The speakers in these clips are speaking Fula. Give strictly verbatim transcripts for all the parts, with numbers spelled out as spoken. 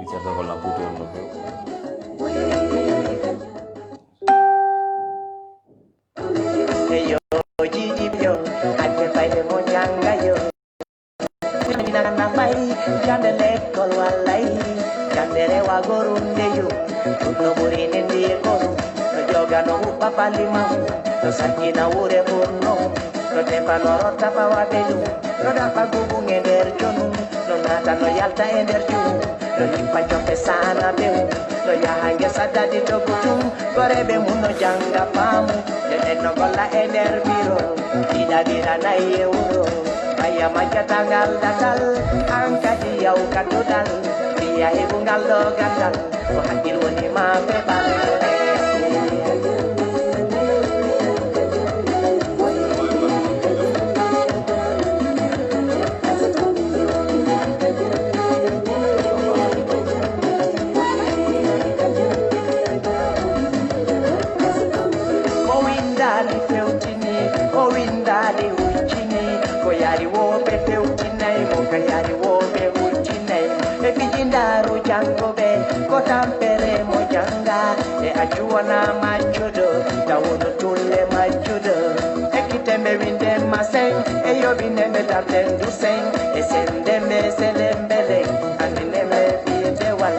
Ceerno ko Lampuuto on no feewi. Yo jiiɗi yo, hajje fayde mo jannga yo. Ina na fay, jande lekkol wallay, jande rewa gorunde yo. Ɗum no ɓuri nindi e gorum, no joga no huɓɓa palima, no sakkina wure funno, no tefa no rotta fawa ɓe ɗum, no ɗaɓɓa gubun e nder jonum, no naata no yalta e nder jum, no yippa jofe sana ɓew, no yaha ngesa dadi dogu tum, goreɓe mum no janga faamu, nde ɓen no golla e nder biro, ɗiɗaɓira nayi e wuro, ɓaya majjatangal datal, an kadi yaw kadduɗal, mbiya heɓungal ɗo gandal. Ko hakkil woni ma feɓal. O windaali fewtini, o windaali huccini, ko yari wooɓe fewtinay mo, ko yari wooɓe huccinay mo. Ɓe fiji ndaaru janngo ɓe, ko tampere mo jannga, e accu wona maccuɗo, taw wonu tulle maccuɗo. Ekkite mbe winde masin, e yoɓi nde mbe darten dusen, e sende mbe sele mbele, andi nde mbe fiye dewal.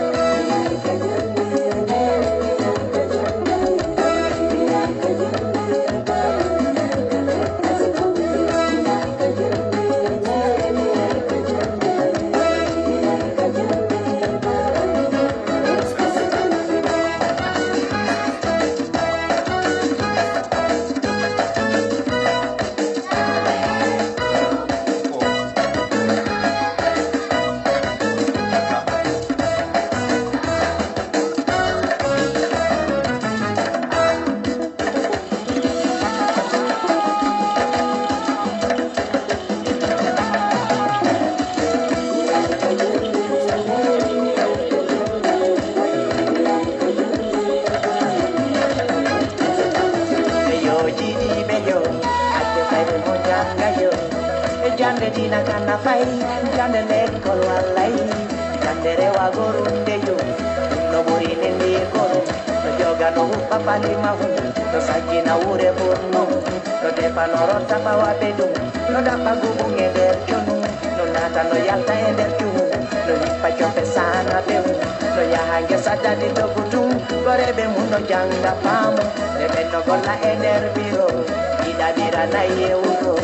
Yo jiiɗiiɓe yo, acce fayɓe mo jannga yo. E jannde diina kana fay, jannde lekkol wallay, jannde rewa gorunde yo. Ɗum no ɓuri nde ndi gorum, no joga no huɓɓa palima hum, no saggina wure funno, no defa no rotta fawa ɓe ɗum, no ɗaɓɓa gubun e nder jonu, no naata no yalta e nder juhu, no hippa jofe sana ɓew, no yaha ngesa dadi dogu tun, goreɓe mum no jannga faamu, ɓe ɓen no golla e nder biro, ɗiɗaɓira nayi e wuro,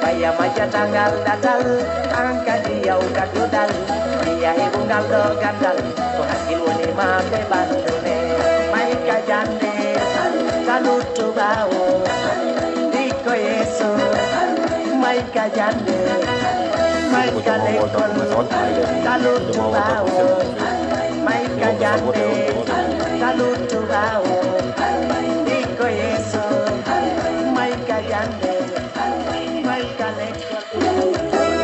ɓaya majjatangal ɗatal, an kadi yaw kadduɗal, mbiya heɓungal ɗo gandal, ko hakkil woni ma ɓe ɓandu ne. Mayka jande, ka luttu ɓaawo, dikko yeeso, mayka jande, mayka lekkol, ka luttu ɓaawo, mayka jande, ka luttu ɓaawo, dikko yeeso, mayka jande, mayka lekkol.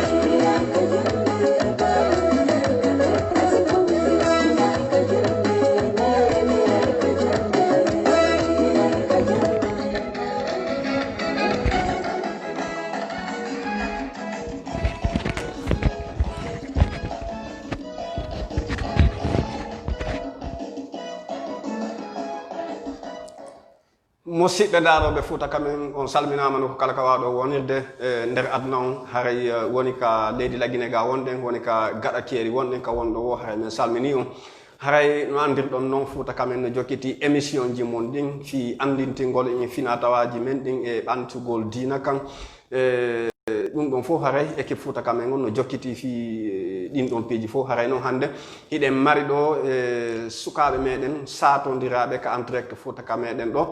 Musidɓe daarooɓe Fuuta Kamen, on salminaama no ko kala ka waawɗo wonirde e nder aduna on. Haray, eh, woni ka leydi Lagine ga wonɗen, woni ka gaɗa keeri wonɗen, ka wonɗo wo, haray men salminii on. Haray no anndirɗon non, Fuuta Kamen no jokkiti émission ji mum ɗin fii anndintingol en finaa tawaaji men ɗin e ɓantugol diina kan. E ɗum ɗon fof haray équipe Fuuta Kamen on no jokkiti fii, eh, ɗin ɗon piiji fof. Haray non hannde hiɗen mari ɗo, eh, sukaaɓe meɗen saatondiraaɓe ka en direct Fuuta Kamen ɗen ɗo.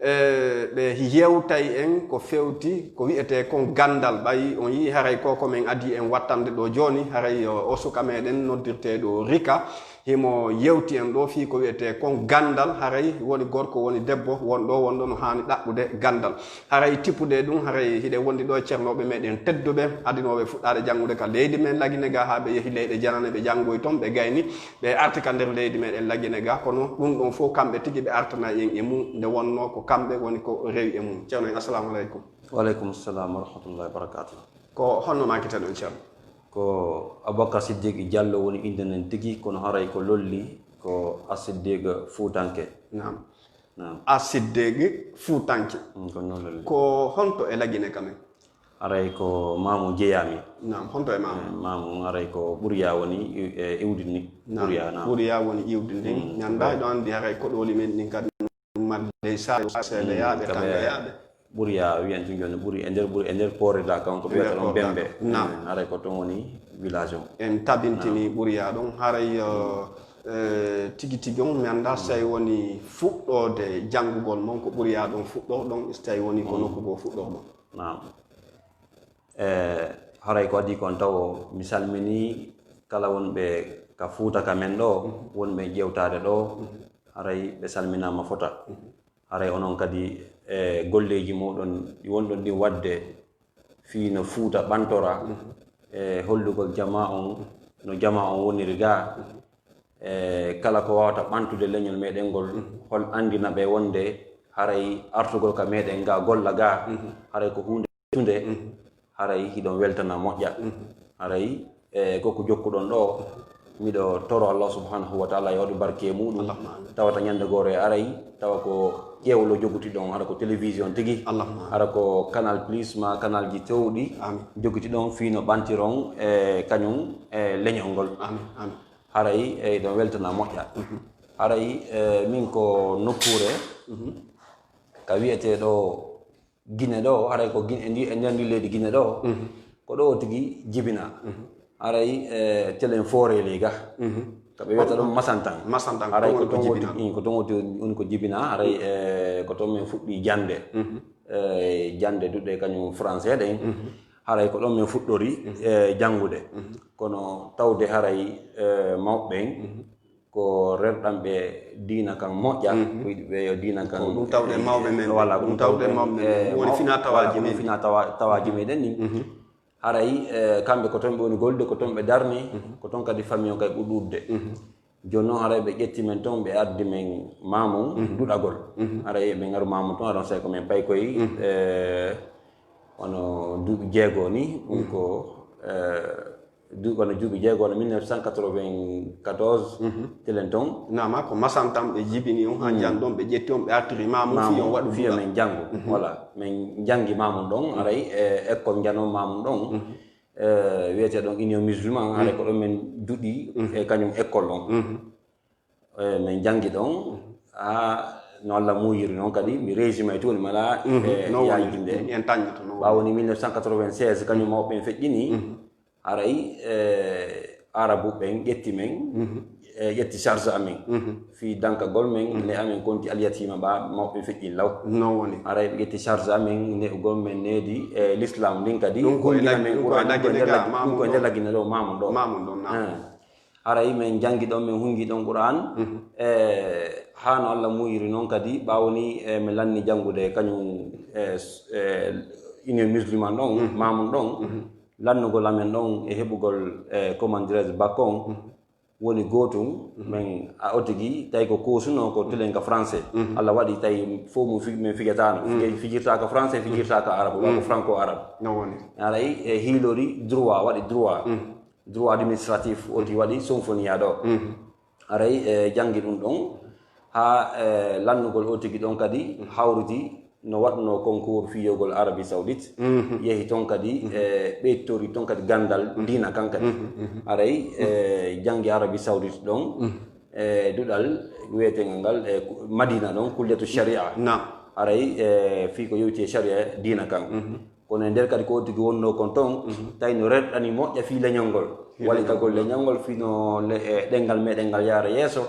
Eh, ɓe yewtay en ko fewti ko wi'etee kon ganndal. Ɓay on yii haray ko ko men adii en wattande ɗo jooni, haray o, o suka meɗen noddirtee ɗo Rika. Himo yewti en ɗo fii ko wi'etee kon ganndal, haray woni gorko, woni debbo, won ɗo, won ɗo no haani ɗaɓɓude ganndal. Haray tippude ɗum, haray hiɗen wondi ɗo e cernooɓe meɗen tedduɓe, adinooɓe fuɗɗaade janngude ka leydi men Lagine ga, haa ɓe yehi leyɗe janane, ɓe janngoyi ton, ɓe gayni, ɓe arti ka nder leydi meɗen Lagine ga. Kono ɗum ɗon fof kamɓe tigi ɓe artana en e mum, nde wonnoo ko kamɓe woni ko rewi e mum. Ceerno en, assalamu aleykum. Wa aleykum salam wa rahmatullahi wa barakatuh. Ko honno maaketen ɗon, Ceerno? Ko Aboubacar Siddiqi Diallo woni innde nden tigi, kono haray ko lolli ko Asiddiq Fuutanke. Naam. Naam. Asiddiq Fuutanke. Mm, ko noon lolli. Ko honto e Lagine kamen? Haray ko maamu jeyaami. Naam, honto e maamu? Eh, maamu haray ko Ɓuriya woni e iwdi ni. Naam. Ɓuriya, naam. Ɓuriya woni iwdi ndin. Mm, mi anndaa, hiɗo anndi haray koɗooli men ɗin kadi. Malde Sare, Seedeyaaɓe, Tangayaaɓe. Ɓuriya wiyan tun jooni ɓuri e nder ɓuri e nder Poorida kan ko ɓe wiyata ɗon Bembe. Naam. Haray ko ton woni village on. En tabintini Ɓuriya ɗon. Haray eh, tigi tigi on mi anndaa si tawi woni fuɗɗoode janngugol mon ko Ɓuriya ɗon fuɗɗorɗon, si tawi woni ko nokku goo fuɗɗorɗon. Naam. E haray ko adii kon tawo mi salminii kala wonɓe ka Fuuta ka men ɗoo, wonɓe ƴeewtaade ɗoo, haray ɓe salminaama fota. Haray onon kadi e golleeji mooɗon ɗi wonɗon ɗin waɗde fii no Fuuta ɓantora, e hollugol jamaa on no jamaa on woniri gaa, e kala ko waawata ɓantude leñol meɗen ngol, hol anndina ɓe wonde haray artugol ka meɗen gaa golla gaa, haray ko huunde tunde, haray hiɗon weltana moƴƴa. Haray e ko ko jokkuɗon ɗoo, miɗo toro Allah subhanahu wa taala yo waɗu barke e muɗum. Allahumma amin. Tawata ñande goore aray, tawa ko ƴeewlo jogutiɗon, hara ko télévision tigi, Allahumma amin. Hara ko Canal Plus ma canal ji towɗi Amin. Jogitiɗon fii no ɓantiron e kañum e leñol ngol. Amin, amin. Haray e ɗon weltana moƴƴa. Haray e min ko nokkuure ka wiyetee ɗoo Gine ɗoo, haray ko Gine, e ndi, e nder ndi leydi Gine ɗoo, ko ɗoo tigi jibina. Haray e telen foore ley ga. Ka ɓe wiyata ɗum Masantan. Masantan, haray ko ton woni ko jibina. Ko ton woni ko jibina, haray e ko ton min fuɗɗi jannde. E jannde duɗe kañum français ɗen. Haray ko ɗon min fuɗɗori e janngude. Kono tawde haray e mawɓe ɓen, ko rerɗanɓe diina kan moƴƴa, ko yiɗi ɓe yo diina kan. Ko ɗum tawde mawɓe men. Voilà, ko ɗum tawde mawɓe men. Woni fina tawaaji men. Fina tawa-, tawaaji meɗen ɗin. Haray e kamɓe ko ton ɓe woni gollude, ko ton ɓe darni, ko ton kadi famille on kay ɓuri ɗuuɗude. Jooni noon haray ɓe ƴetti men ton, ɓe addi men Mamoun duɗagol. Haray ɓe ngaru Mamoun ton, aɗon sey ko men paykoy e wano duuɓi jeego ni, ɗum ko e duuɓi, wano duuɓi jeego, wano mille neuf cent quatre-vingt-quatorze, telen ton. Naam, ko Masantan ɓe jibini on, haa njan ɗon ɓe ƴetti on, ɓe artiri Mamoun fii on waɗu fii duɗa. Men janngu. Voilà, men janngi Mamoun ɗon, haray e école njanon Mamoun ɗon. E wiyetee ɗon Union Musulman, haray ko ɗon men duɗi e kañum école on. E min janngi ɗon, haa no Allah muuyiri noon kadi, mi résumé toon, mi alaa e yaajinde. Ɓaawo ni mille neuf cent quatre-vingt-seize, kañum mawɓe ɓen feƴƴini, haray e Arabu ɓen ƴetti men, e ƴetti charge amen. Fii dankagol men, ne amen konti Alyatima ɓa mawɓe ɓen feƴƴini law. Noon woni. Haray ɓe ƴetti charge amen, ne'ugol men needi e l'islam ndin kadi. Ɗum ko e Lagine, ɗum ko e nder Lagine ɗo, Mamoun ɗo. Mamoun ɗo, naam. Haray min janngi ɗon, min hunngi ɗon Qur'an. E haa no Allah muuyiri noon kadi, ɓaawo ni e mi lanni janngude kañum e s-, e Union Musulman ɗon, Mamoun ɗon, lannugol amen ɗon e heɓugol e, comment dirais-je, bac on, woni gootum, min a o tigi, tawi ko koosunoo ko telen ka français. Allah waɗi tawi fof mum fi-, min fijataano. Fijirtaa ka français, fijirtaa ka arabe, walla ko franco arabe. Haray e hiilori droit, waɗi droit. Droit administratif, oti waɗi Sonfonia ɗo. Haray e janngi ɗum ɗon haa e lannugol o tigi ɗon kadi hawriti no waɗunoo concours fiyogol Arabie Saoudite. Yehi toon kadi e ɓeytori toon kadi ganndal diina kan kadi. Haray e janngi Arabie Saoudite ɗon e duɗal wiyeteengal ngal e Madina ɗon, Kulliyatu Sharia. Haray e fii ko yowiti e sharia diina kan. Kono e nder kadi ko o tigi wonnoo kon ton, tawi no rerɗani moƴƴa fii leñol ngol. Wallitagol leñol ngol fii no le-, e ɗemngal meɗen ngal yaara yeeso.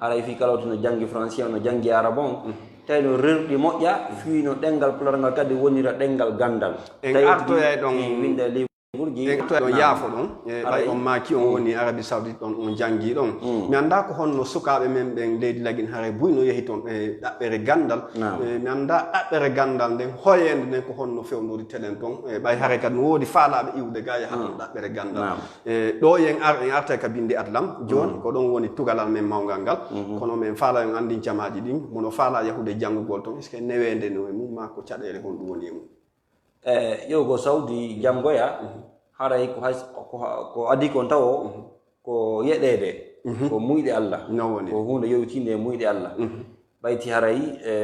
Haray fii kala o tigi no janngi français, no janngi arabe on, tawi no rerɗi moƴƴa fii no ɗemngal Pulaar ngal kadi wonira ɗemngal ganndal. En artoyay ɗon. Winnda livreji. En artoyay ɗon, yaafo ɗon. E ɓay on maaki on woni Arabie Saoudite ɗon, on janngi ɗon. Mi anndaa ko honno sukaaɓe men ɓen leydi Lagine haray buy no yehi ton e ɗaɓɓere ganndal. E mi anndaa ɗaɓɓere ganndal nden, hoyeende nden ko honno fewndori telen ton. E ɓay haray kadi no woodi faalaaɓe iwde gaa yaha ton ɗaɓɓere ganndal. E ɗo en ar-, en artay ka binndi Atlam. Jooni ko ɗon woni tugalal men mawngal ngal. Kono men faalaa en anndin jamaaji ɗin, mo no faalaa yahude janngugol ton, est-ce que neweende no e mum maa ko caɗeele honɗum woni e mum? E ƴewgo Saudi janngoya, haray ko hay, ko, ko adii kon tawo, ko yeɗeede, ko muyɗe Allah, ko huunde yowitiinde e muyɗe Allah. Ɓayti haray, e,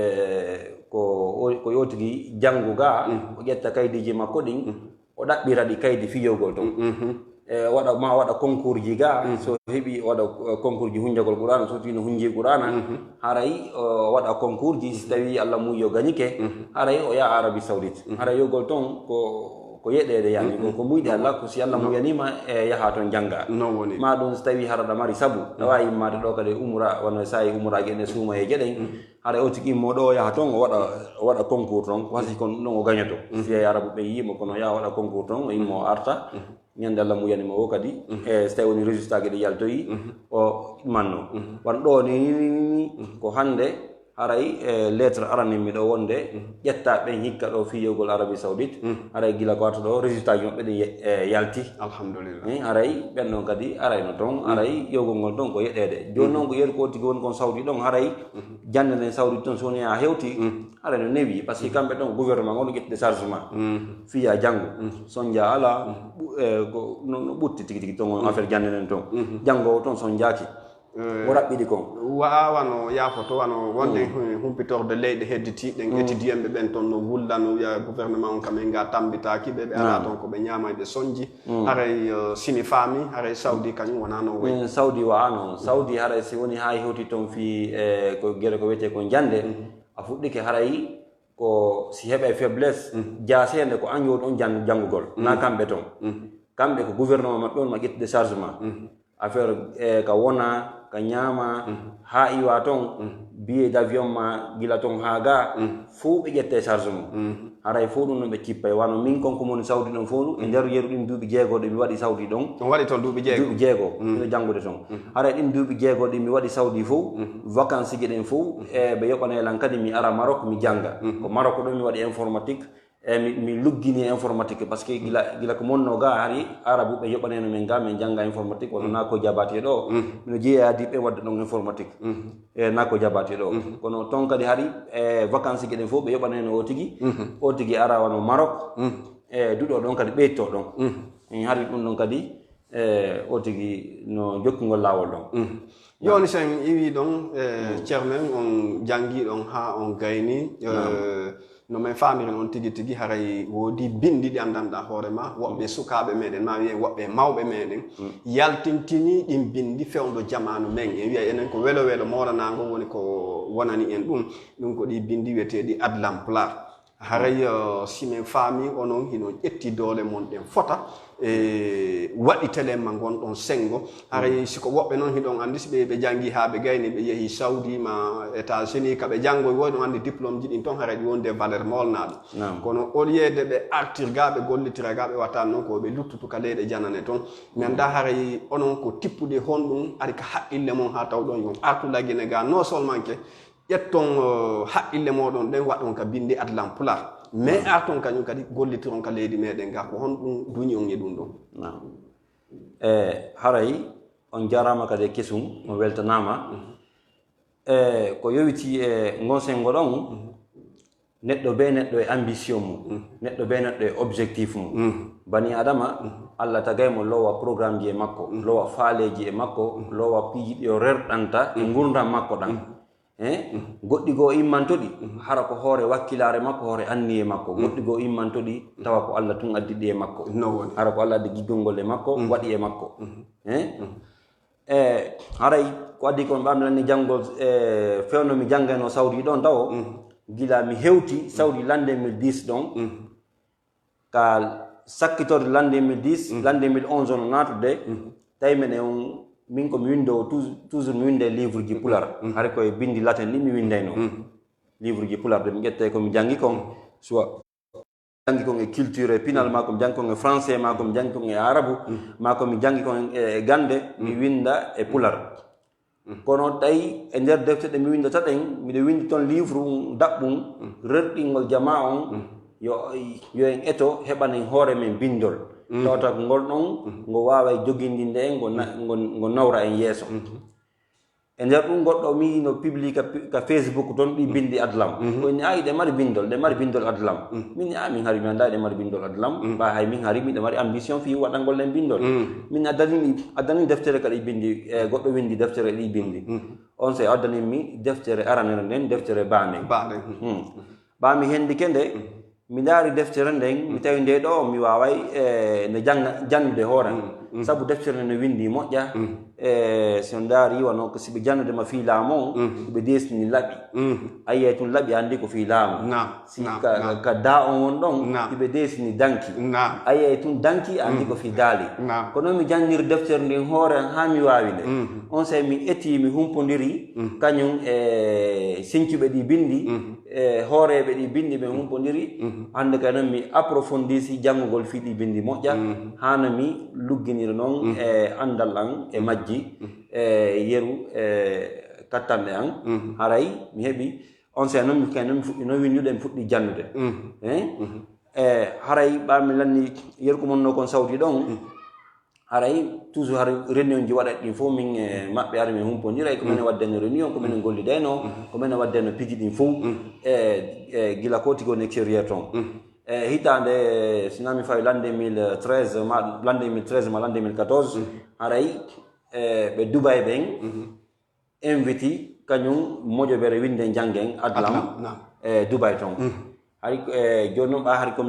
ko o, ko yo tigi janngu ga, o ƴetta kaydiiji makko ɗin, o ɗaɓɓira ɗi kaydi fiyogol ton. E, waɗa, ma waɗa concours ji ga, so heɓi waɗa, e, concours ji hunjagol Qur'ana, so tino hunji Qur'ana, haray o waɗa concours ji, si tawi Allah mum yo gañike, haray o yaha Arabie Saoudite. Haray yogol ton ko, ko yeɗeede, yani, ko, ko muyɗe Allah, ko si Allah mum yanima e yaha ton jannga. Ma ɗum si tawi hara ɗa mari sabu, a waawi immaade ɗo kadi umra, wano saa'i umraaji en e suumayeeje ɗen. Haray o tigi immo ɗo, o yaha ton, o waɗa, o waɗa concours ton, ko hasi kon ɗum ɗon o gañoto. Si yahi Arabu ɓe yiimo, kono yaha waɗa concours ton, o immo o arta. Ñande Allah mum yanimo o kadi, e so tawi woni résultat ji ɗi yaltoyi, o manno. Wan ɗo ni, ni, ni, ni, ni, ko hannde haray, e, lettre arani mi ɗo wonde ƴetta ɓen hikka ɗo fiyogol Arabie Saoudite, haray gila ko arta ɗo résultat ji maɓɓe ɗin ye-, e, yalti. Alhamdulillah. Eh, haray ɓen ɗon kadi arayno ton, haray yogol ngol ton ko yeɗeede. Jooni noon ko yeru ko tigi woni kon Saudi ɗon, haray jannde nden Saudi ton so woni a hewti, haray no newi, parce que kamɓe ton gouvernement on ƴettude charge ma. Fiya janngo, sonja ala, ɓu-, e, ko no, no ɓutti tigi tigi ton on affaire jannde nden ton. Janngo o ton sonjaaki. Ko raɓɓiɗi kon. Wa-, wano yaafoto, wano wonde hu-, humpitorde leyɗe hedditiiɗe ɗen, étudiant ɓe ɓen ton no wulla, no wiya gouvernement on kam en ga tambitaaki ɓe, ɓe ala ton ko ɓe ñaama, ɓe sonji. Haray, eh, sini faami, haray Saudi kañum wona non wayi. Mm, Saudi wa'ano. Saudi haray si woni haa hewti ton fii, eh, ko gere ko wiyetee ko jannde, a fuɗɗike haray ko si heɓay faiblesse, jaaseende ko an yo ɗon jang-, janngugol, na kamɓe ton. Kamɓe ko gouvernement maɓɓe on ma ƴettude charge ma. Affaire, eh, ka wona, ka ñaama, haa iwa ton, billet d'avion ma gila ton haa ga, fow ɓe ƴetta e charge mum. Haray fow ɗum no ɓe cippay. Wano min kon ko moni Saudi ɗon fow, e nder yeru ɗin duuɓi jeego ɗi mi waɗi Saudi ɗon. On waɗi ton duuɓi jeego? Duuɓi jeego, miɗo janngude ton. Haray ɗin duuɓi jeego ɗi mi waɗi Saudi fow, vacances ji ɗin fow, e ɓe yoɓanay lan kadi mi ara Maroc mi jannga. Ko Maroc ɗon mi waɗi informatique, e mi, mi luggini informatique, parce que gila, gila ko monno ga hari Arabu ɓe yoɓanayno men ga, min jannga informatique, wano na ko jabaate ɗo. Mino jeeya di ɓe wadde ɗon informatique. E na ko jabaate ɗo. Kono ton kadi hari, e vacances ji ɗen fow ɓe yoɓanayno o tigi, o tigi ara wano Maroc. E duɗo ɗon kadi ɓeyto ɗon. E hari ɗum ɗon kadi, e o tigi no jokkugol laawol ɗon. Jooni sen iwi ɗon, e chairman, on janngi ɗon haa on gayni, e no men faamiri on tigi tigi, haray woodi binndi ɗi anndanɗaa hoore ma, woɓɓe sukaaɓe meɗen, ma wiyen woɓɓe mawɓe meɗen, yaltintini ɗin binndi fewndo jamaanu men. En wiya enen ko welo welo mooranaango woni ko wonani en ɗum. Ɗum ko ɗi binndi wiyeteeɗi Adlam Pulaar. Haray, eh, si men faami onon hino ƴetti doole mon ɗen fota, e waɗi telemma ngon ɗon sengo. Haray si ko woɓɓe noon hiɗon anndi, si ɓe, ɓe janngi haa ɓe gayni, ɓe yehi Saudi ma États-Unis, ka ɓe janngoy, woy ɗon anndi diplôme ji ɗin ton, haray ɗi wonde valeur molnaaɗo. Naam. Kono au lieu de ɓe artir ga, ɓe gollitira ga, ɓe wattan noon ko ɓe luttutu ka leyɗe janane ton. Mi annda haray onon ko tippude honɗum ari ka haqqille mon haa taw ɗon yon artu Lagine ga, non seulement ke ƴetton, eh, haqqille mooɗon ɗen, waɗon ka binndi Adlam Pulaar. Mais arton kañum kadi gollitiron ka leydi meɗen ga. Ko honɗum duñi on e ɗum ɗon? Naam. E haray on jaraama kadi e kesum, on weltanaama. E ko yowiti e ngon sengo ɗon, neɗɗo be neɗɗo e ambition mum, neɗɗo be neɗɗo e objectif mum. Bani Adama, Allah tagay mo lowa programme ji e makko, lowa faaleji e makko, lowa piiji ɗi o rerɗanta e ngurdam makko ɗan. Eh? Goɗɗi goo immanto ɗi, hara ko hoore wakkilaare makko, hoore anniye makko. Goɗɗi goo immanto ɗi, tawa ko Allah tun addi ɗi e makko. No woni. Hara ko Allah addi giggol ngol e makko, waɗi e makko. Eh? E haray ko addi kon ɓamlanni janngol, e fewndo mi janngayno Saudi ɗon tawo, gila mi hewti Saudi l'an deux mille dix ɗon, ka sakkitorde l'an deux mille dix, l'an deux mille onze no naatude, tawi minen on, min ko mi winndoowo, tou-, toujours mi winnda e livre ji Pulaar. Hari ko e binndi latin ɗi mi winndayno. Livre ji Pulaar ɗi mi ƴetta e ko mi janngi kon, soit janngi kon e culture, e pinal, maa ko mi janngi kon e français, maa ko mi janngi kon e arabu, maa ko mi janngi kon e, e gannde, mi winnda e Pulaar. Kono tawi e nder defte ɗe mi winndata ɗen, miɗo winndi ton livre um daɓɓum, rerɗingol jamaa on, yo, yo en eto heɓanen hoore men binndol. Tawata ko ngol ɗon, ngo waaway jogindinde en, ngo na-, ngo, ngo nawra en yeeso. E nder ɗum, goɗɗo mi no publie ka, ka Facebook toon ɗi binndi Adlam. Ko inni, "A, iɗe mari binndol, ɗe mari binndol Adlam." Min ni, "A, min hari mi annda ɗe mari binndol Adlam." Ba hay min hari miɗo mari ambition fii waɗangol ɗen binndol. Min addani, addani deftere ka ɗi binndi, e goɗɗo winndi deftere ɗi binndi. On sey addani mi deftere aranere nden, deftere Baame. Baame. Hmm. Ba mi hendike nde, mi ndaari deftere nden, mi tawi nde ɗo, mi waaway, e, nde jannga, janndude hoore am. Sabu deftere nden no winndi moƴƴa. E, si on ndaari, wano ko si ɓe janndude ma fii laamu on, si ɓe deesini laɓi. A yi'ay tun laɓi, a anndi ko fii laamu. Naam, si naam, ka, naam. Ka daa on won ɗon, Naam. si ɓe deesini danki. Naam. A yi'ay tun danki, a anndi ko fii daali. Naam. Ko non mi janngiri deftere nden hoore am haa mi waawi nde. On sey mi etii, mi humpondiri, kañum e sincuɓe ɗi binndi, e hooreeɓe ɗi binndi ɓe humpondiri. Hannde kay non mi approfondisi janngugol fii ɗi binndi moƴƴa, haana mi lugginira non e anndal am e majji, e yeru e kattanɗe am. Haray mi heɓi, on sey non mi kay non mi fuɗɗi non winndude, mi fuɗɗi janndude. Eh? E haray ɓa mi lanni yeru ko mon no kon sawti ɗon. Haray toujours har réunion ji waɗat ɗin fof min e maɓɓe, hari min humpondira, ko minen waddeno réunion, ko minen gollidayno, ko minen waddeno piiji ɗin fof. E, e gila ko tigi on extérieur toon. E hitaande, si na mi fawi l'an deux mille treize ma, l'an deux mille treize ma l'an deux mille quatorze, haray, e ɓe Dubaï ɓen, inviti kañum moƴobere winnde njanngen Adlam, Adlam, naam. E Dubaï toon. Hari, e jooni noon ɓa hari ko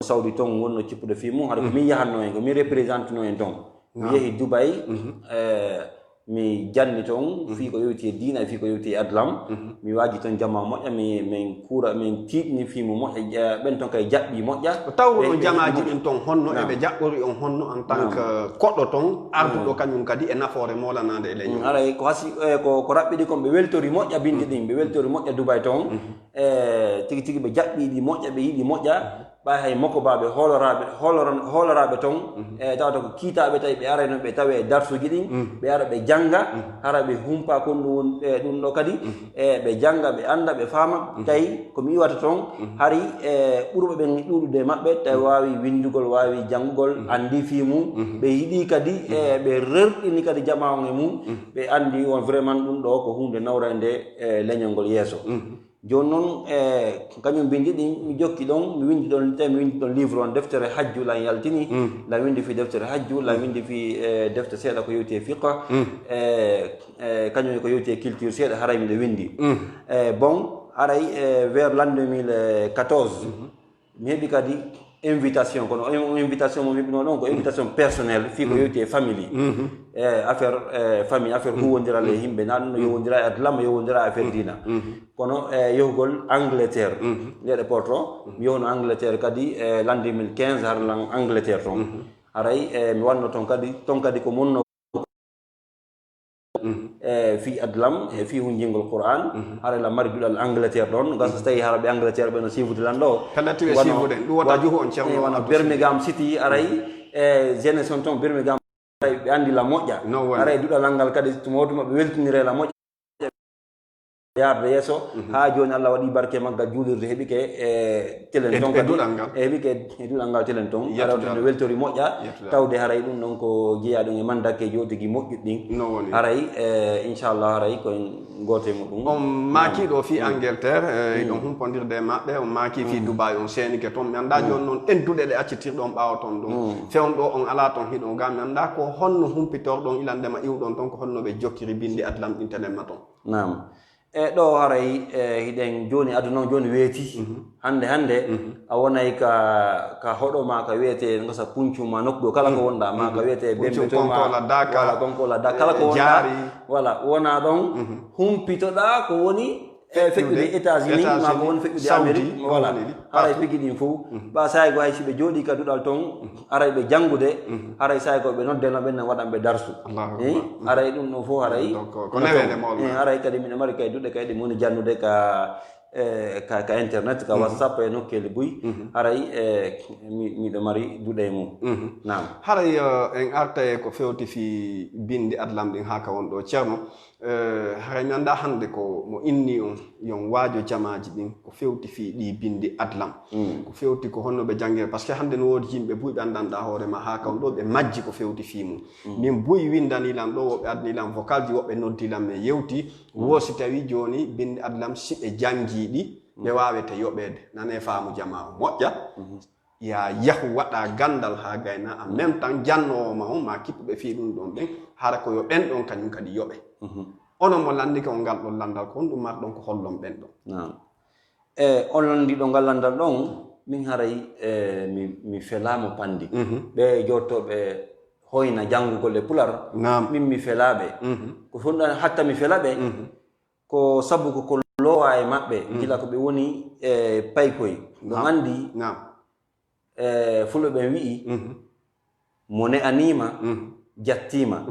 Saudi toon wonno cippude fii mum, hari ko min yahanno en, ko min représentino en toon. Mi yehi Dubaï, e mi janni toon fii ko yowti e diina e fii ko yowti e Adlam. Mi waaji toon jamaa moƴƴa, mi, min kuura, min tiiɗni fii mum moƴƴa, ja-, ɓen toon kay jaɓɓi moƴƴa. Ko tawruɗon jamaaji ɗin toon honno, eɓe jaɓɓori on honno en tant que koɗɗo toon, arduɗo kañum kadi e nafoore moolanaande e leñol? Haray ko hasi, e ko, ko raɓɓiɗi kon, ɓe weltori moƴƴa binndi ɗin, ɓe weltori moƴƴa Dubaï toon. E tigi tigi ɓe jaɓɓi ɗi moƴƴa, ɓe yiɗi moƴƴa. Ɓay hay mokobaaɓe hooloraaɓe, hooloran-, hooloraaɓe toon, e tawata ko kiitaaɓe tawi ɓe arayno ɓe tawe e darsuuji ɗin, ɓe ara ɓe jannga, hara ɓe humpa kon ɗum won, e ɗum ɗo kadi, e ɓe jannga, ɓe annda, ɓe faama, tawi ko mi iwata toon, hari e ɓurɓe ɓen ɗuuɗude e maɓɓe, tawi waawi winndugol, waawi janngugol, anndi fii mum, ɓe yiɗi kadi, e ɓe rerɗini kadi jamaa on e mum, ɓe anndi on vraiment ɗum ɗo ko huunde nawrande e leñol ngol yeeso. Jooni noon, e kañum binndi ɗin, mi jokki ɗon, mi winndi ɗon, te mi winndi ɗon livre on, deftere hajju lan yaltini, lan winndi fii deftere hajju, lan winndi fii, e, defte seeɗa ko yowti e fiqh, e, e, kañum e ko yowti e culture seeɗa, haray miɗo winndi. E, bon, haray, e, vers l'an deux mille quatorze, mi heɓi kadi invitation, kono in-, invitation mo mi heɓino ɗon ko invitation personnelle, fii ko yowti e famille. E, affaire, e, famille, affaire huwondiral e yimɓe, na ɗum no yowondira e Adlam, yowondira e affaire diina. Kono, e, yohugol Angleterre, nde ɗe porto, mi yohno Angleterre kadi, e, l'an deux mille quinze, har lan Angleterre toon. Haray, e, mi wanno toon kadi, toon kadi ko monno, e, fii Adlam, e fii hunjingol Qur'an, haray la mari duɗal Angleterre ɗon, gasa so tawi hara ɓe Angleterre ɓe no siifude lan ɗo. Kala tiwe siifude, ɗum wota juhu on, Ceerno, e, wano Abdou Birmingham City, haray, e, Jenison toon, Birmingham, haray ɓe anndi la moƴƴa. No woni. Haray duɗal ngal kadi, tuma o tuma ɓe weltinire la moƴƴa. Yaarde yeeso, haa jooni Allah waɗi barke magga juulirde heɓike e telen toon kadi. E duɗal ngal. E heɓike e duɗal ngal telen toon. Yettude Allah. Haray no weltori moƴƴa, tawde haray ɗum ɗon ko jeyaa ɗum e mandakkeeji o tigi moƴƴuɗi ɗin. No woni. Haray, e, inchallah, haray ko en gooto e muɗum. On maaki ɗo fii Angleterre, e, ɗon humpondirde e maɓɓe, on maaki fii Dubai, on seenike toon. Mi anndaa jooni noon en duɗe ɗe accitirɗon ɓaawo toon ɗum. Fewndo on alaa toon hiɗon ga, mi anndaa ko honno humpitorɗon ilandema iwɗon toon, ko honno ɓe jokkiri binndi Adlam ɗin telen ma toon. Naam. E ɗo haray, e, hiɗen jooni, aduna on jooni weeti. Hannde, hannde, a wonay ka, ka hoɗo ma, ka wiyetee ngasa Kuñcun ma, nokku ɗo kala ko wonɗaa, ma ka wiyetee Bembe to ma, Konkoola, Dakar, wala Konkoola, Dakar, kala ko wonɗaa, Jaari. Wala, wona ɗon, humpitoɗaa ko woni, e, feƴƴude États-Unis, ma ko woni feƴƴude Amérique, wala. Haray pigi ɗin fof, ɓa saay go hay si ɓe jooɗii ka duɗal toon, haray ɓe janngude, haray saay ko ɓe noddeno ɓen nan waɗan ɓe darsu. Allahu akbar. Haray ɗum ɗon fof haray. Donc, ko neweede mawɗo. Haray kadi miɗo mari kay duɗe kay ɗe mi woni jannude ka, e, ka, ka internet, ka WhatsApp e nokkeeli buy. Haray, e, mi, miɗo mari duɗe e mum. Naam. Haray, e, en arta e ko fewti fii binndi Adlam ɗin haa ka won ɗo, Ceerno. E, haray mi anndaa hannde ko mo inni on. yon waajo jamaaji ɗin ko fewti fii ɗii binndi adlam. Ko fewti ko honno ɓe janngirta, parce que hannde no woodi yimɓe buy ɓe anndanɗaa hoore ma haa kam ɗo ɓe majji ko fewti fii mum. Min buy winndanii lan ɗo, woɓɓe addanii lan vocalji, woɓɓe noddii lan, men yewtii. Woo si tawii jooni binndi adlam, si ɓe janngii ɗi, ɓe waawete yoɓeede. Nanee faamu jamaa o moƴƴa. Yaa yahu waɗa ganndal haa gayna, en même temps jannoowo ma on, maa kippuɓe fii ɗun ɗon ɓen, hara ko yo ɓen ɗon kañun kadi yoɓe. Onon mo lanndike on ngal ɗon lanndal, ko honɗun marɗon ko hollon ɓen ɗon? Naam. E on lanndiiɗo ngal lanndal ɗon, min haray e mi, mi felaa mo panndi. Ɓe jottooɓe hoyna janngugol e pular, Naam. Min mi felaa ɓe. Ko honɗun hatta mi fela ɓe? Ko sabu ko, ko loowa e maɓɓe, gila ko ɓe woni e paykoy. Ɗon anndi, e, fulɓe ɓen wi'i, mo ne'aniima, jattiima,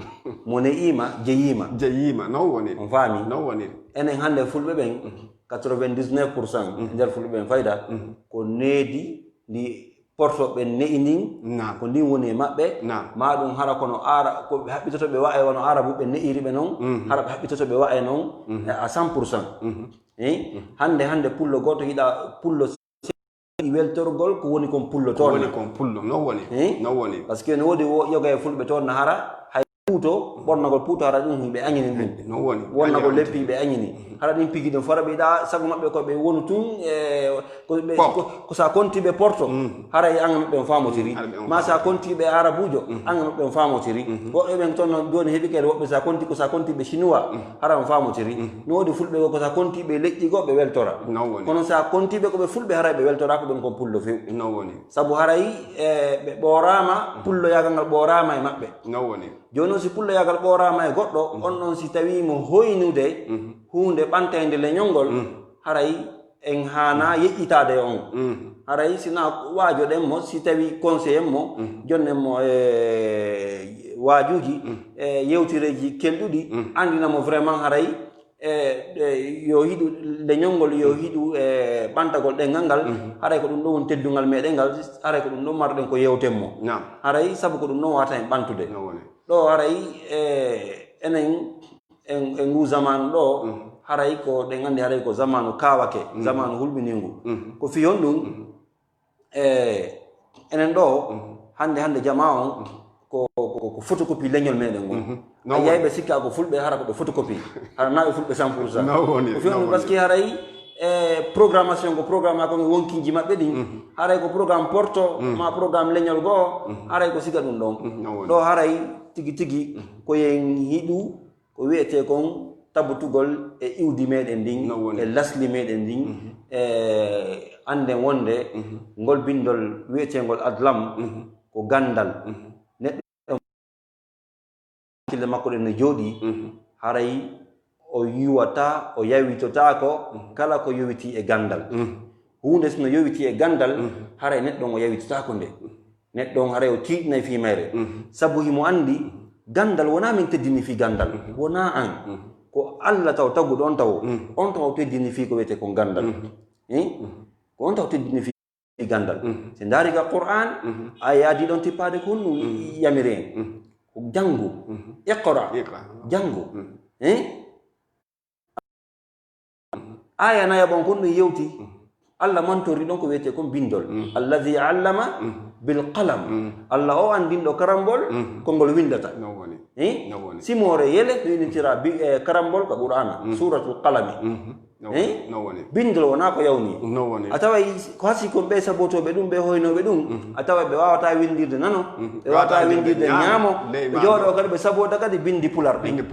mo ne'iima, jeyiima. Jeyiima, non woni. On faami? Non woni. Enen hannde fulɓe ɓen, quatre-vingt-dix-neuf pour cent e nder fulɓe ɓen fayda, ko needi ndi porto ɓe ne'i ndin, ko ndin woni e maɓɓe. Maa ɗum hara kono aara, ko ɓe haɓɓitoto ɓe wa'a e wano aarabuɓe ne'iri ɓe non, hara ɓe haɓɓitoto ɓe wa'a e non à cent pour cent. Hein? Hannde, hannde pullo gooto yiɗa pullo weltorgol ko woni kon pullo toon. Woni kon pullo, non woni. Hein? Non woni. Parce que no woodi yoga e fulɓe toon na hara, hay puuto, ɓornagol puuto hara ɗum ɓe añini ɗum. Non woni. Wonnagol leppi ɓe añini. Hara ɗin pigi ɗum fara ɓe yiɗa sago maɓɓe ko ɓe wonu tun e ko ɓe ko sa konti ɓe porto. Hara e anga maɓɓe on famotiri. Ma sa konti ɓe arabujo, anga maɓɓe on famotiri. Woɓɓe ɓen toon no jooni heɓi kadi woɓɓe sa konti ko sa konti ɓe chinois, hara on famotiri. No woodi fulɓe ko sa konti ɓe leƴƴi goo ɓe weltora. Kono sa konti ɓe ko ɓe fulɓe hara ɓe weltora ko ɓen kon pullo few. Sabu haray e ɓe ɓooraama, pulloyaagal ngal ɓooraama e maɓɓe. Jooni noon si pulloyaagal ɓooraama e goɗɗo, on ɗon si tawii mo hoynude huunde ɓantaynde leñol ngol, haray en haanaa yeƴƴitaade e on. Haray si na waajoɗen mo, si tawii conseillen mo, jonnen mo e waajuuji, e yewtereeji kelɗuɗi, anndina mo vraiment haray e, e yo hiɗu leñol ngol, yo hiɗu e ɓantagol ɗenngal ngal, haray ko ɗum ɗo woni teddungal meɗen ngal, haray ko ɗum ɗo marɗen ko yewten mo. Haray sabu ko ɗum ɗon wata en ɓantude. Ɗo haray e enen e ngu zamanu ɗo, haray ko ɗen anndi haray ko zamanu kawake, zamanu hulɓiningu. Ko fii honɗum? E enen ɗo hannde hannde jamaa on ko, ko, ko photocopie leñol meɗen ngol. A yiyay ɓe sikka ko fulɓe, hara ko ɓe photocopie. Hara na ɓe fulɓe cent pour cent. Ko fewndo parce que haray e programmation ko programme ko e wonkinji maɓɓe ɗin. Haray ko programme porto ma programme leñol goo, haray ko siga ɗum ɗon. Ɗo haray tigi tigi ko yen hiɗu ko wi'etee kon tabutugol e iwdi meɗen ndin, e lasli meɗen ndin, e annden wonde ngol binndol wi'eteengol adlam ko ganndal. Neɗɗo hakkille makko ɗen no jooɗii, haray o yuwata, o yawitotaako kala ko yowitii e ganndal. Huunde si no yowitii e ganndal, haray neɗɗo on o yawitotaako nde. Neɗɗo on haray o tiiɗinay fii mayre. Sabu himo anndi ganndal wonaa min teddini fii ganndal. Wonaa an. Ko Alla taw taguɗo on taw. On taw o teddini fii ko wiyetee kon ganndal. Hein? Ko on taw teddini fii ganndal. Si ndaari ka Qur'an, a yaadi ɗon tippaade ko honɗum yamiri en. Ko janngu. Iqra. Janngu. Hein? Aya nayaɓo on kon ɗum yewti. Alla mantori ɗon ko wiyetee kon binndol. Alladhi allama bil qalam. Alla o anndinɗo karambol ko ngol winndata. Simoore yele no innitira bi e karambol ka Qur'ana, suratul qalami. Binndol wonaa ko yawni. A taway ko hasi kon ɓe sabotooɓe ɗum, ɓe hoynooɓe ɗum, a taway ɓe waawataa winndirde nano, ɓe waawataa winndirde ñaamo, ɓe jooɗoo kadi ɓe sabota kadi binndi pular ɗin.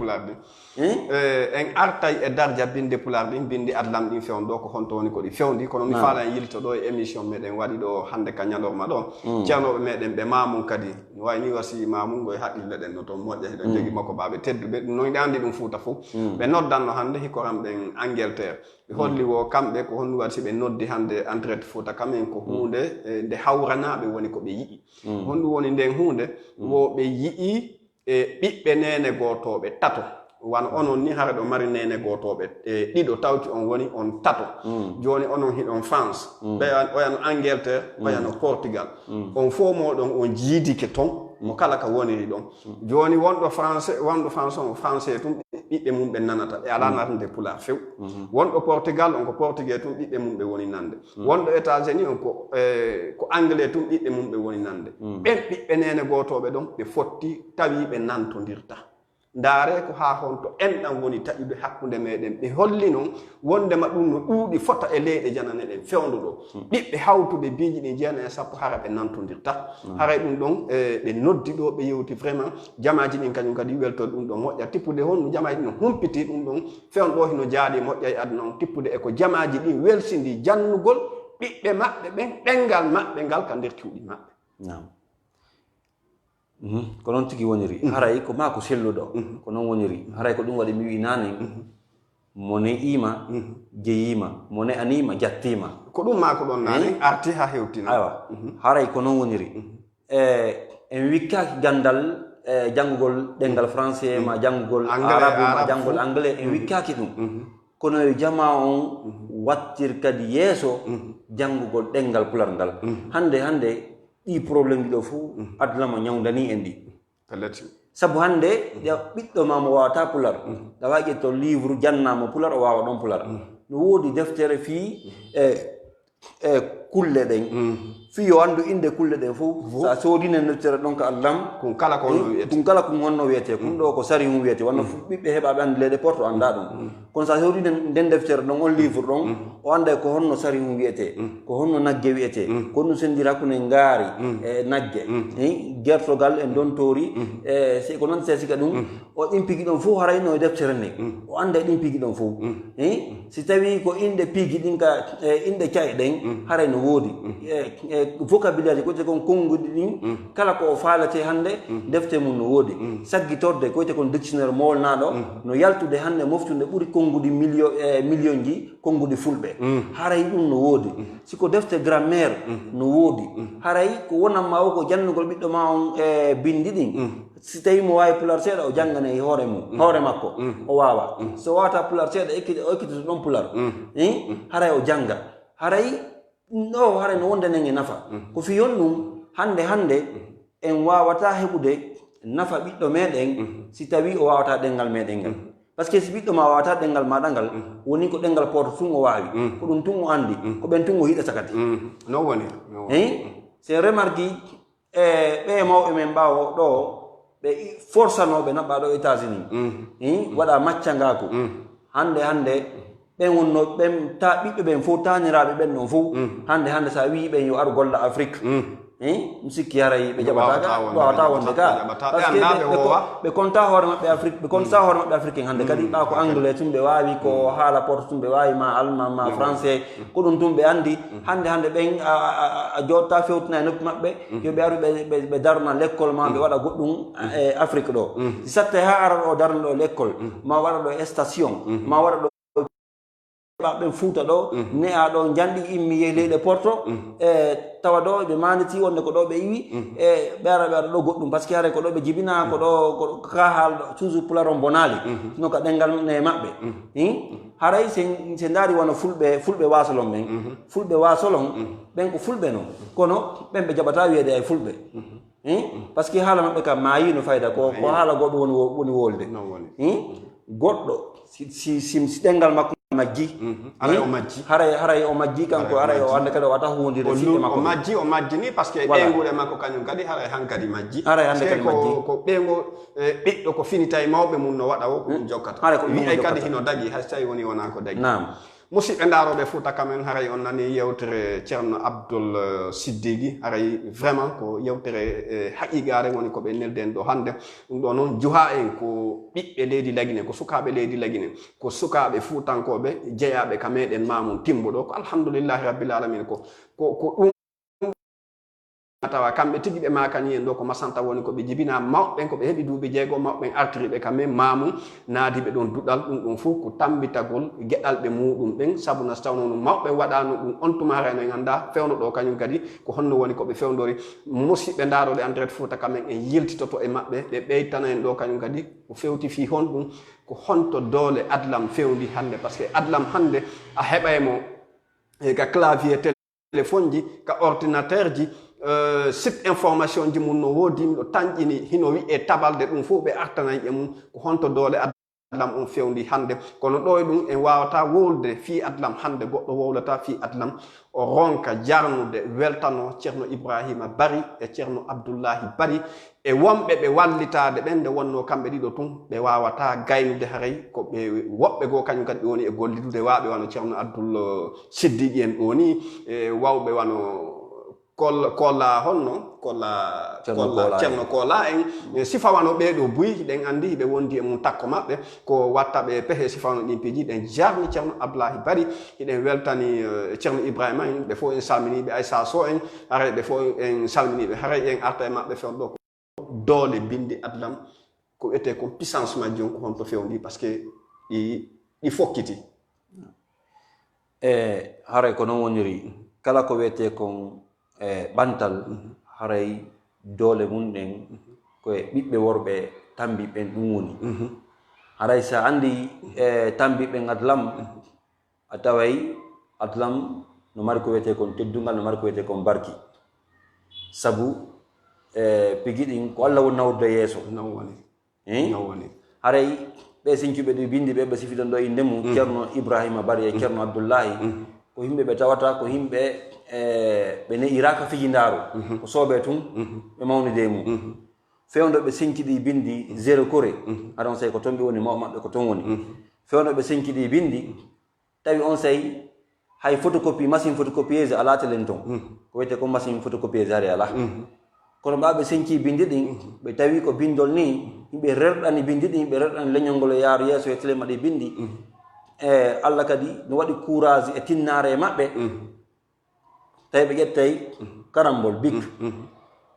En artay e darja binndi pular ɗin, binndi adlam ɗin fewndo ɗo, ko honto woni ko ɗi fewndi. Kono mi faala en yilto ɗo e émission meɗen waɗi ɗo hannde ka ñalorma ɗo. Ceernooɓe meɗen ɓe Mamun kadi, no wayi ni wasi Mamun ngo e haqqille ɗen no toon moƴƴa, hiɗon jogi makko baaɓe tedduɓe, ɗum noon ɗe anndi ɗum Fuuta fof. Ɓe noddanno hannde hikkoram ɓen Angleterre. Ɓe holli wo kamɓe ko honɗum waɗi si ɓe noddi hannde en direct Fuuta kam en ko huunde e nde hawranaaɓe woni ko ɓe yi'i. Honɗum woni nden huunde? Wo ɓe yi'i e ɓiɓɓe neene gootooɓe tato. Wano onon ni hara ɗo mari neene gootooɓe e ɗiɗo tawti on woni on tato. Jooni onon hiɗon France, ɓe an-, oya no Angleterre, oya no Portugal. On fof mooɗon on jiidike ton, mo kala ka woniri ɗon. Jooni wonɗo français, wonɗo France on, français tun, ɓiɓɓe mum ɓe nanata, ɓe alaa natande Pulaar few. Wonɗo Portugal on, ko portugais tun ɓiɓɓe mum ɓe woni nande. Wonɗo États-Unis on, ko, eh, ko anglais tun ɓiɓɓe mum ɓe woni nande. Ɓen ɓiɓɓe neene gootooɓe ɗon, ɓe fotti tawi ɓe nantondirta. Ndaaree ko haa honto enɗan woni taƴude hakkunde meɗen. Ɓe holli non wondema ɗum no ɗuuɗi fota e leyɗe janane ɗen fewndo ɗo. Ɓiɓɓe hawtuɓe biiji ɗin jeenayi e sappo hara ɓe nantondirta. Haray ɗum ɗon, eh, ɓe noddi ɗo, ɓe yewti vraiment. Jamaaji ɗin kañum kadi weltorde ɗum ɗon moƴƴa. Tippude honno jamaaji ɗin no humpiti ɗum ɗon fewndo ɗo hino jaaɗi moƴƴa e aduna on. Tippude e ko jamaaji ɗin welsindi jannugol ɓiɓɓe maɓɓe ɓen, ɗenngal maɓɓe ngal ka nder cuuɗi maɓɓe. Naam. Mhm. Ko noon tigi woniri. Haray ko maa ko selluɗo. Ko noon woniri. Haray ko ɗum waɗi mi wi'i naane, mo ne'iima, jeyiima, mo ne'aniima, jattiima. Ko ɗum maa ko ɗon naane, arti haa hewtina. Aywa. Haray ko noon woniri. E, en wikkaaki ganndal, e, janngugol ɗemngal français, ma janngugol arabu, ma janngugol anglais, en wikkaaki ɗum. Kono yo jamaa on wattir kadi yeeso janngugol ɗemngal Pular ngal. Hannde, hannde, ɗii problème ji ɗo fof, aduna mo ñawndanii en ɗi. Pellet. Sabu hannde, ɓiɗɗo ma mo waawata Pular, ɗa waawi ƴetto livre, jannaa mo Pular, o waawa ɗon Pular. No woodi deftere fii, e, e kulle ɗen. Fii yo anndu innde kulle ɗen fof. Fof. So a soodii nden deftere ɗon ka Allam, kun kala ko honno wiyetee. Kun kala kun honno wiyetee. Kun ɗo ko sarihun wiyetee. Wonno fof ɓiɓɓe heɓaaɓe annde leyɗe Porto anndaa ɗum. Kono so a soodii nden, nden deftere ɗon, on livre ɗon, o annday ko honno sarihun wiyetee, ko honno nagge wiyetee, ko honno senndira hakkunde ngaari e nagge, eh, gertogal e ndontoori, e si ko noon, se sika ɗum, o ɗin pigi ɗon fof haray no e deftere nde. O annday ɗin pigi ɗon fof. Eh, si tawii ko innde pigi ɗin ka, e innde ca'e ɗen, haray no woodi. E, e vocabulaire ko wiyetee kon konnguɗi ɗin, kala ko o faaletee hannde, defte mum no woodi. Saggitorde ko wiyetee kon dictionnaire moolnaaɗo, no yaltude hannde moftude ɓuri konnguɗi milio-, e million ji, konnguɗi fulɓe. Haray ɗum no woodi. Si ko defte grammaire, no woodi. Haray ko wonan ma o ko janngugol ɓiɗɗo ma on e binndi ɗin. Si tawii mo waawi Pular seeɗa, o janngana e hoore mum, hoore makko, o waawa. So waawata Pular seeɗa, ekkiti-, o ekkitoto ɗon Pular. Eh? Haray o jannga. Haray ɗum ɗo haray no wonde nen e nafa. Ko fii honɗum hannde, hannde en waawataa heɓude nafa ɓiɗɗo meɗen si tawii o waawataa ɗemngal meɗen ngal. Parce que si ɓiɗɗo ma waawataa ɗemngal maaɗa ngal, woni ko ɗemngal Porto tun o waawi, ko ɗum tun o anndi, ko ɓen tun o yiɗata kadi. Non woni, non woni. Hein? C'est remarqué, e ɓee mawɓe men ɓaawo ɗo, ɓe i-, forsanooɓe naɓɓa ɗo États-Unis. Hein? Waɗa maccangaaku. Hannde, hannde, ɓen wonnoo, ɓen ta-, ɓiɓɓe ɓen fof, taaniraaɓe ɓen ɗon fof, hannde, hannde, so a wi'i ɓen yo aru golla Afrique, eh, mi sikki haray ɓe jaɓataa ka, waawataa wonde ka. Parce que ɓe, ɓe ko-, ɓe kontaa hoore maɓɓe Afrique, ɓe kontaa hoore maɓɓe Afrique en hannde kadi, ɓaa ko anglais tun ɓe waawi, ko haala Porto tun ɓe waawi, ma allemand, ma français, ko ɗum tun ɓe anndi. Hannde, hannde ɓen a, a, a, a jooɗtaa fewtinaa e noppi maɓɓe, yo ɓe aru ɓe, ɓe, ɓe darna lekkol ma, ɓe waɗa goɗɗum e Afrique ɗo. Si satte haa ara ɗo darna ɗo lekkol, ma waɗa ɗo station, ma waɗa ɗo ɓen Fuuta ɗo, ne'a ɗo njanɗi immi yehi leyɗe Porto, e tawa ɗo ɓe maanditi wonde ko ɗo ɓe iwi, e ɓe ara ɓe waɗa ɗo goɗɗum, parce que haray ko ɗo ɓe jibinaa, ko ɗo, ko ka haal ɗo, toujours Pular on bonaali, no ka ɗemngal ne maɓɓe. Hin? Haray se, se ndaari wano Fulɓe, Fulɓe Waasolon ɓen, Fulɓe Waasolon ɓen ko Fulɓe non, kono ɓen ɓe jaɓataa wiyeede ay Fulɓe. Hein? Parce que haala maɓɓe ka maayi no fayda ko, ko haala goɗɗo woni wo-, woni wolde. Non woni. Hein? Goɗɗo, si, si, si, si ɗemngal makko majji. Haray o majji. Haray, haray o majji kanko, haray o annda kadi o wata huwondire siɗɗo makko. O majji, o majji ni parce que ɓeynguure makko kañum kadi haray hankadi majji. Haray hannde kadi majji. Ko ɓeyngu, eh, ɓiɗɗo ko fini tawi mawɓe mum no waɗa o, ko ɗum jokkata. Haray ko ɗum jokkata. Wi'ay kadi hino dagi, hay so tawi woni wonaa ko dagi. Naam. Musidɓe ndaarooɓe Fuuta Quand Même, haray on nani yewtere Ceerno Abdul, eh, Siddigi. Haray vraiment ko yewtere, eh, haqiiqaare woni ko ɓe nelden ɗo hannde. Ɗum ɗo noon juha en ko ɓiɓɓe leydi Lagine, ko sukaaɓe leydi Lagine, ko sukaaɓe fuutankooɓe jeyaaɓe ka meɗen Maamun Timbo ɗo. Ko alhamdulillahi rabbil alamina, ko, ko, ko ɗum tawa kamɓe tigi ɓe maakani en ɗo ko masanta woni ko ɓe jibinaa mawɓe ɓen, ko ɓe heɓi duuɓi jeego, mawɓe ɓen artiri ɓe ka men Maamun, naadi ɓe ɗon duɗal, ɗum ɗum fof ko tammbitagol geɗalɓe muuɗum ɓen, sabu na so tawnoo no mawɓe ɓen waɗaano ɗum, on tuma haray no en anndaa fewndo ɗo kañum kadi ko honno woni ko ɓe fewndori. Musidɓe ndaarooɓe en direct Fuuta Quand Même, en yiltitoto e maɓɓe, ɓe ɓeytana en ɗo kañum kadi ko fewti fii honɗum, ko honto doole adlam fewndi hannde, parce que adlam hannde a heɓay mo e ka clavier téléphone ji, ka ordinateur ji, euh, site information ji mum no woodi, miɗo tanƴini, hino wi'ee tabalde, ɗum fof ɓe artanay e mum, ko honto doole ad-, adlam on fewndi hannde. Kono ɗo e ɗum en waawata wowlude fii adlam hannde, goɗɗo wowlata fii adlam, o ronka jarnude, weltano Ceerno Ibrahima Bari e Ceerno Abdullahi Bari e wonɓe ɓe wallitaade ɓen, nde wonnoo kamɓe ɗiɗo tun ɓe waawataa gaynude, haray ko ɓe woɓɓe goo kañum kadi ɓe woni e gollidude, waaɓe wano Ceerno Abdul Siddiqi en ɗoo nii, e wawɓe wano Kol-, Kola honno? Kola, Ceerno Kola, Kola en. Ceerno Kola en. E sifa wano ɓee ɗoo buy, hiɗen anndi hiɓe wondi e mum takko maɓɓe, ko watta ɓe pehe sifa wano ɗin piiji. Hiɗen jarni Ceerno Abdoulahi Bari, hiɗen weltani, eh, Ceerno Ibrahima en, ɓe fof en salminiiɓe, Aissa Sow en, haray ɓe fof en salminiiɓe, haray en arta e maɓɓe fewndo ɗoo ko doole binndi adlam, ko wiyetee kon puissance majji on, ko honto fewndi, parce que ɗi, ɗi fokkiti. E haray ko non woniri, kala ko wiyetee kon, e, ɓantal, haray doole mum ɗen ko e ɓiɓɓe worɓe tambiiɓe ɓen ɗum woni. Haray sa anndi, e, tambiiɓe ɓen adlam, a taway adlam no mari ko wiyetee kon teddungal, no mari ko wiyetee kon barki. Sabu, e, pigi ɗin ko Alla woni nawrude yeeso. Non woni. Hein? Non woni. Haray ɓe sincuɓe ɗi binndi ɓe, ɓe sifiɗen ɗo innde mum, Ceerno Ibrahima Bari e Ceerno Abdullahi, ko yimɓe ɓe tawata ko yimɓe, e, ɓe ne'iraaka fijindaaru, ko soobee tun ɓe mawnide e mum. Fewndo ɓe sinci ɗi binndi zéro kore, aɗon sey ko ton ɓe woni, mawɓe maɓɓe ko ton woni. Fewndo ɓe sinci ɗi binndi, tawi on sey hay photocopie, machine photocopieuse alaa telen ton. Ko wiyetee ko machine photocopieuse hari alaa. Kono ɓa ɓe senci binndi ɗin, ɓe tawi ko binndol nii, ɓe rerɗani binndi ɗin, ɓe rerɗani leñol ngol e yaaru yeeso e tele maɗi binndi. E Alla kadi no waɗi courage e tinnaare e maɓɓe. Tawi ɓe ƴettay karambol, bic.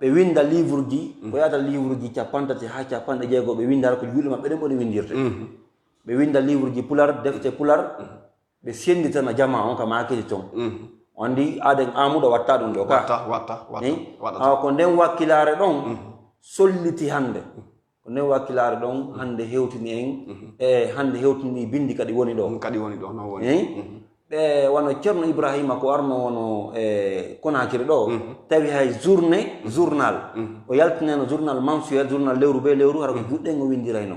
Ɓe winnda livreji, ko yaata livreji capantati haa capanɗe jeego, ɓe winnda ko juuɗe maɓɓe ɗen woni winndirde. Ɓe winnda livreji pular, defte pular, ɓe sennditana jamaa on ka maakiti ton. On anndi aaden Aamadu watta ɗum ɗo ka. Watta, watta, watta, waɗata. Awa ko nden wakkilaare ɗon solliti hannde. Ko nden wakkilaare ɗon hannde hewtini en, e hannde hewtini binndi kadi woni ɗo. Kadi woni ɗo, non woni. Ɓe wano Ceerno Ibrahima ko arno wono e Konaakiri ɗo, tawi hay journée, journal. O yaltineno journal mensuel, journal lewru be lewru, hara ko juuɗe en o winndirayno.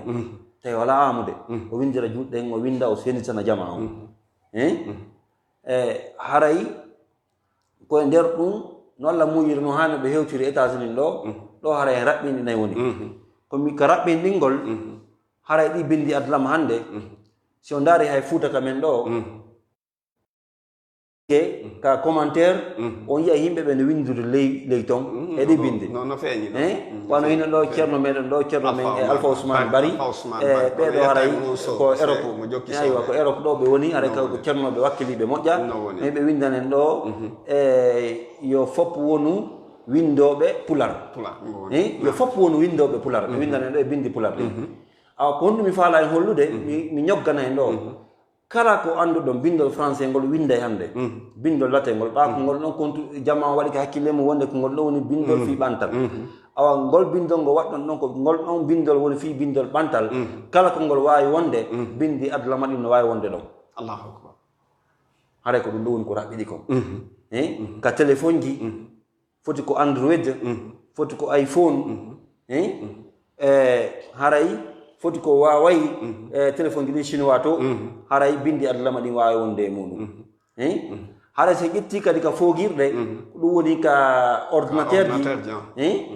Tawi wala Aamadu. O winndira juuɗe en, o winnda, o sennditana jamaa on. Hein? E haray ko e nder ɗum, no Alla muuyiri, no haani ɓe hewtiri États-Unis ɗo, ɗo haray en raɓɓinɗinay woni. Ko mi ka raɓɓinɗingol, haray ɗi binndi adlam hannde, si on ndaari hay Fuuta ka men ɗo, ke ka commentaire, on yiya yimɓe ɓe no winndude ley, ley ton, e ɗi binndi. No, no feeñi ɗo. Hein? Wano hino ɗo Ceerno meɗen ɗo, Ceerno men e Alpha Ousmane Bari. E ɓe ɗo haray ko Europe. Aywa, ko Europe ɗo ɓe woni, haray ko Ceerno ɓe wakkiliiɓe moƴƴa. E ɓe winndanen ɗo, e yo fop wonu winndooɓe pular. Pular. Hein? Yo fop wonu winndooɓe pular. Ɓe winndanen ɗo e binndi pular ɗin. Awa ko honɗum mi faala en hollude, mi, mi ñoggana en ɗo. Kala ko annduɗon binndol français ngol winnday hannde. Binndol latin ngol, ɓaa ko ngol ɗon kontu, jamaa waɗi ka hakkille mum wonde ko ngol ɗon woni binndol fii ɓantal. Awa ngol binndol ngol waɗɗon ɗon ko ngol ɗon binndol woni fii binndol ɓantal. Kala ko ngol waawi wonde, binndi adlama ɗin no waawi wonde ɗon. Allahu akbar. Haray ko ɗum ɗo woni ko raɓɓiɗi kon. Eh? Ka téléphone ji, foti ko Android, foti ko iPhone, eh? Eh, haray foti ko Huawei, eh, téléphone ji ɗin chinois to, haray binndi adlama ɗin waawi wonde e muɗum. Eh? Haray so ƴetti kadi ka foogirɗe, ko ɗum woni ka ordinateur ji, eh?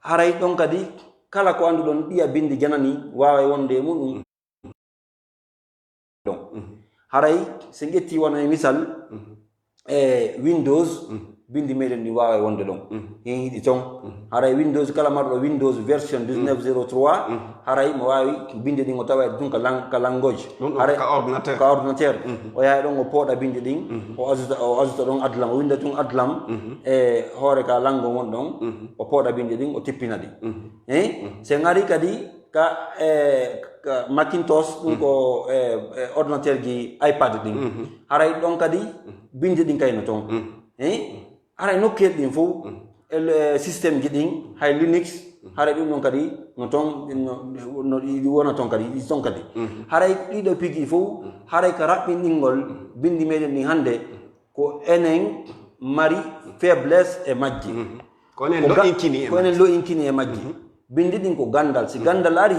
Haray ɗon kadi kala ko annduɗon ɗiya binndi janani waawi wonde e muɗum. Ɗon. Haray so en ƴetti wano e misal, e Windows, binndi meɗen ɗi waawa wonde ɗon. Hen hiɗi ton. Haray Windows kala marɗo Windows version dix-neuf zéro trois, haray mo waawi binndi ɗin o tawa e ɗum ka lang-, ka language. Ɗum ɗon haray ka ordinateur. Ka ordinateur. O yaha ɗon o pooɗa binndi ɗin, o ajuta, o ajuta ɗon adlam, o winnda tun adlam e hoore ka lango ngon ɗon, o pooɗa binndi ɗin, o tippina ɗi. Eh? So en ari kadi ka, eh, ka Macintosh, ɗum ko, eh, eh, ordinateur ji iPad ɗin. Haray ɗon kadi binndi ɗin kay no ton. Eh? Haray nokkeeli ɗin fof, eh, système ji ɗin, hay Linux, haray ɗum ɗon kadi no ton, no, no, no ɗi wona ton kadi, ɗi ton kadi. Haray ɗiɗo piiji fof, haray ka raɓɓinɗingol binndi meɗen ɗin hannde, ko enen mari faiblesse e majji. Ko enen lo'inkini e majji. Ko enen lo'inkini e majji. Binndi ɗin ko ganndal. Si ganndal ari,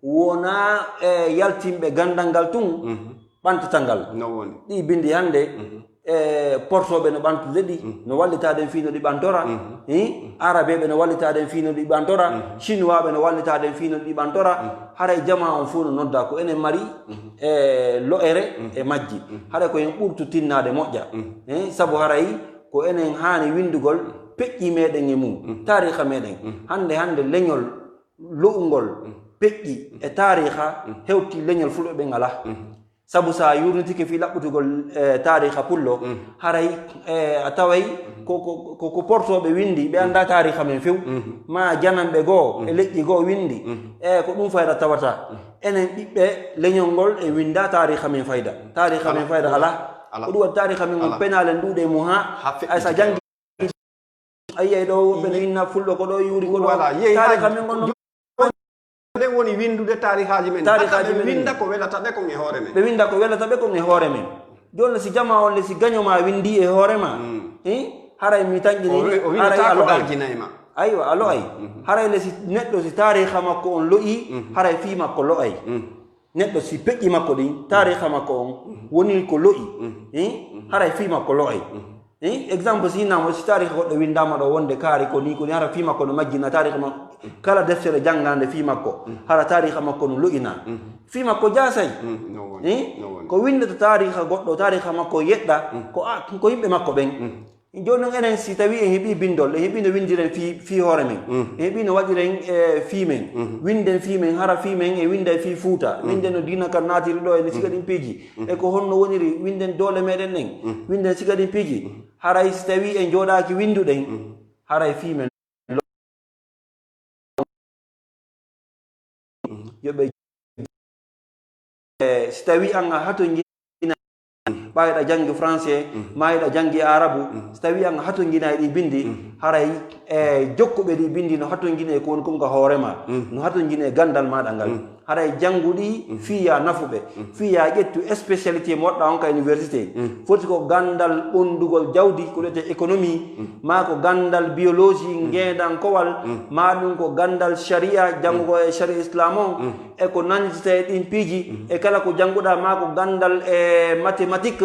wonaa e yaltinɓe ganndal ngal tun ɓantata ngal. No woni. Ɗi binndi hannde, e portooɓe no ɓantude ɗi, no wallita ɗen fii no ɗi ɓantora. Hi? Arabeeɓe no wallita ɗen fii no ɗi ɓantora. Sinuwaaɓe no wallita ɗen fii no ɗi ɓantora. Haray jamaa on fof no nodda ko enen mari e lo'ere e majji. Haray ko en ɓurtu tinnaade moƴƴa. Hi? Sabu haray ko enen haani winndugol peƴƴi meɗen e mum, taariika meɗen. Hannde hannde leñol lo'ungol peƴƴi e taariika hewti leñol fulɓe ɓen alaa. Sabu so a yurnitike fii laɓɓutugol, eh, taariika pullo, haray, eh, a taway ko, ko, ko, ko portooɓe winndi, ɓe anndaa taariika men few. Ma jananɓe goo e leƴƴi goo winndi. E ko ɗum fayda tawata. Enen ɓiɓɓe leñol ngol e winnda taariika men fayda. Taariika men fayda alaa. Alaa. Ko ɗum waɗi taariika men ngol penaale ɗuuɗe e mum haa hay so a janngi a yiyay ɗo woɓɓe no inna fulɓe ko ɗo yuuri ko ɗo. Voilà, yehi taariika men ngon no. Ɗen woni winndude taariikaaji men. Taariikaaji men. Ɓe winnda ko welata ɓe kon e hoore men. Ɓe winnda ko welata ɓe kon e hoore men. Jooni si jamaa on le si gaño ma winndi e hoore ma. Eh? Haray mi tanƴini. O wi-, o winnata ko a lo'ay. Aywa, a lo'ay. Haray le si neɗɗo si taariika makko on lo'ii, haray fii makko lo'ay. Neɗɗo si peƴƴi makko ɗin, taariika makko on woni ko lo'i, eh, haray fii makko lo'ay. Eh, exemple, si innama si taariika goɗɗo winndaama ɗo wonde kaari ko ni, ko ni, hara fii makko no majjina taariika makko. Kala deftere janngaande fii makko, hara taariika makko no lo'ina. Fii makko jaasay. No woni, eh, no woni. Ko winndata taariika goɗɗo, taariika makko yeɗɗa, ko a-, ko yimɓe makko ɓen. Jooni noon enen si tawii en heɓii binndol, en heɓii no winndiren fii, fii hoore men, en heɓii no waɗiren, eh, fii men, winnden fii men, hara fii men e winnda e fii Fuuta, winnden no diina kan naatiri ɗo e no siga ɗin piiji, e ko honno woniri, winnden doole meɗen ɗen, winnden siga ɗin piiji, haray si tawii en jooɗaaki winnduɗen, haray fii men yo ɓe, eh, si tawii an a hatonjina, ɓaa hiɗa janngi français, maa hiɗa janngi arabu, si tawii an a hatonjina e ɗi binndi, haray, eh, jokkuɓe ɗi binndi no hatonjina e ko woni kon ka hoore maa, no hatonjina e ganndal maaɗa ngal. Haray janngu ɗi fii yaa nafu ɓe, fii yaa ƴettu spécialité mo waɗɗaa on ka université. Foti ko ganndal ɓonndugol jawdi, ko wiyetee économie, maa ko ganndal biologie, ngeendankowal, maa ɗum ko ganndal sharia, janngugol e sharia islam on, e ko nanndita e ɗin piiji, e kala ko jannguɗaa, maa ko ganndal e mathématique,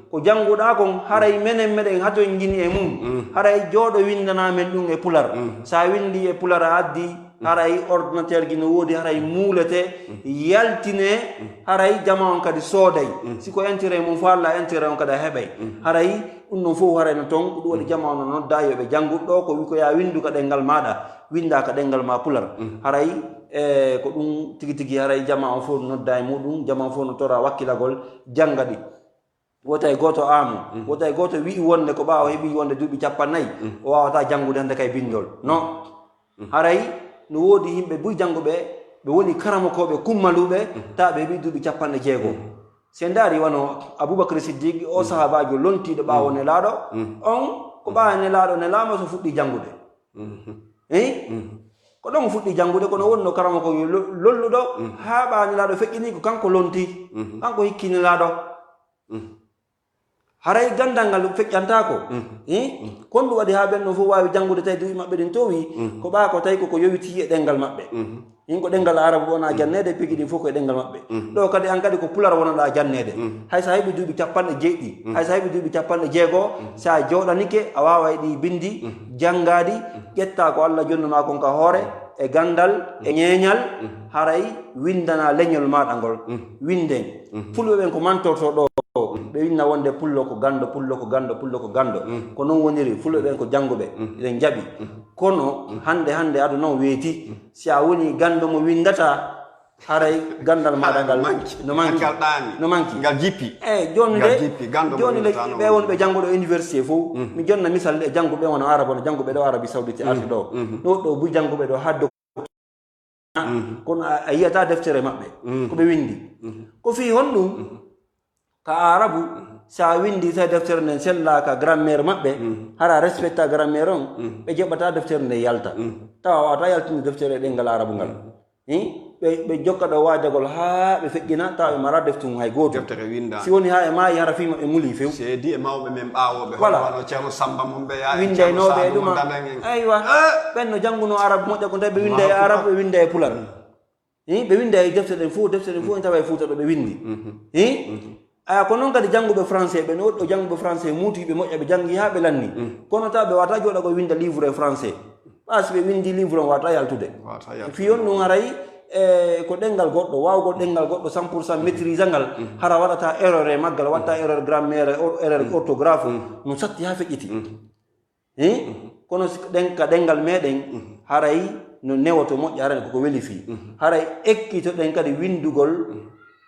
ko jannguɗaa kon, haray menen meɗen hatonjini e mum, haray jooɗo winndanaa men ɗum e pular. So a winndii e pular a addii, haray ordinateur ji no woodi, haray muuletee, yaltinee, haray jamaa on kadi sooday. Si ko intérêt mum fof Alla, intérêt on kadi a heɓay. Haray ɗum ɗon fof haray no toon, ko ɗum waɗi jamaa on no noddaa yo ɓe janngu ɗo, ko wi ko yaa winndu ka ɗemngal maaɗa, winndaa ka ɗemngal maa pular. Haray, e, ko ɗum tigi tigi haray jamaa on fof no noddaa e muɗum, jamaa on fof no toraa wakkilagol jannga ɗi. Wota e gooto aamu, wota e gooto wi'i wonde ko ɓaawo heɓii wonde duuɓi cappannayi, o waawataa janngude hannde kay binndol. Non. Haray no woodi yimɓe buy jannguɓe, ɓe woni karamokooɓe kummaluuɓe, tawa ɓe heɓii duuɓi cappanɗe jeego. Si en ndaari wano Abubakar Siddiq, o sahaabaajo lontiiɗo ɓaawo Nelaaɗo, on ko ɓaawo Nelaaɗo nelaama so fuɗɗii janngude. Eyi? Ko ɗon o fuɗɗii janngude, kono wonno karamoko lo-, lolluɗo, haa ɓaawo Nelaaɗo feƴƴinii ko kanko lontii, kanko hikkii Nelaaɗo. Haray ganndal ngal feƴƴantaako. Eh? Kon ɗum waɗi haa ɓen ɗon fof waawi janngude, tawi duuɓi maɓɓe ɗin towi, ko ɓaa ko tawi koko yowitii e ɗemngal maɓɓe. In ko ɗemngal arabu wonaa janneede, piiji ɗin fof ko e ɗemngal maɓɓe. Ɗo kadi an kadi ko pular wonoɗaa janneede. Hay so a heɓii duuɓi cappanɗe jeeɗiɗi, hay so a heɓii duuɓi cappanɗe jeego, so a jooɗanike, a waaway ɗi binndi, janngaa ɗi, ƴettaa ko Alla jonnu maa kon ka hoore, e ganndal, e ñeeñal, haray winndanaa leñol maaɗa ngol. Winnden. Fulɓe ɓen ko mantortoo ɗo, ɓe winna wonde pullo ko ganndo, pullo ko ganndo, pullo ko ganndo. Ko non woniri, fulɓe ɓen ko jannguɓe, eɗen njaɓi. Kono hannde, hannde aduna on weeti. Si a wonii ganndo mo winndataa, haray ganndal maaɗa ngal no manki. Ngal ɗaani. No manki. Ngal jippi. Eyi, jooni nde, jooni nde ɓe wonɓe jannguɓe université fof, mi jonna misal e jannguɓe wano Arab, wano jannguɓe ɗo Arabie Saoudite arti ɗo. No ɗo buy jannguɓe ɗo haa Kono a, a yiyata deftere maɓɓe, ko ɓe winndi. Ko fii honɗum? Ka Aarabu, so a winndi tawi deftere nden sellaaka grammaire maɓɓe, hara a respecta grammaire on, ɓe jaɓata deftere nden yalta. Tawa a wawata yaltinde deftere e ɗemngal Aarabu ngal. Hi? Ɓe, ɓe jokka ɗo waajagol haa ɓe feƴƴina, tawa ɓe mara deftu ngun hay gootu. Deftere winndaande. Si woni haa e maayi, hara fii maɓɓe mulii few. Seedi e mawɓe men ɓaawooɓe, voilà, hono wano Ceerno Samba Mumbeya, winndaynoɓe e ɗuma. Aywa. Ɓen no janngunoo Aarabu moƴƴa ko tawi ɓe winnda e Aarabu, ɓe winnda e Pular. Hi, ɓe winnda e defte ɗen fof, defte ɗen fof en tawa e Fuuta ɗo ɓe winndi. Hi? Aya, ko noon kadi jannguɓe français ɓe, no woɗɗo jannguɓe français muutiiɓe moƴƴa, ɓe janngi haa ɓe lanni. Kono taw ɓe wata jooɗa ko winnda livre e français. Ɓa si ɓe winndi livre on wata yaltude. Wata yaltude. Fii on ɗum haray e ko ɗenngal goɗɗo, waawgol ɗenngal goɗɗo cent pour cent maîtrise ngal, hara waɗata erreur e maggal, watta erreur grammaire, or-, erreur orthographe, no satti haa feƴƴiti. Hi? Kono si ɗen ka ɗenngal meɗen, haray no newoto moƴƴa, haray koko weli fii. Haray ekkitoɗen kadi winndugol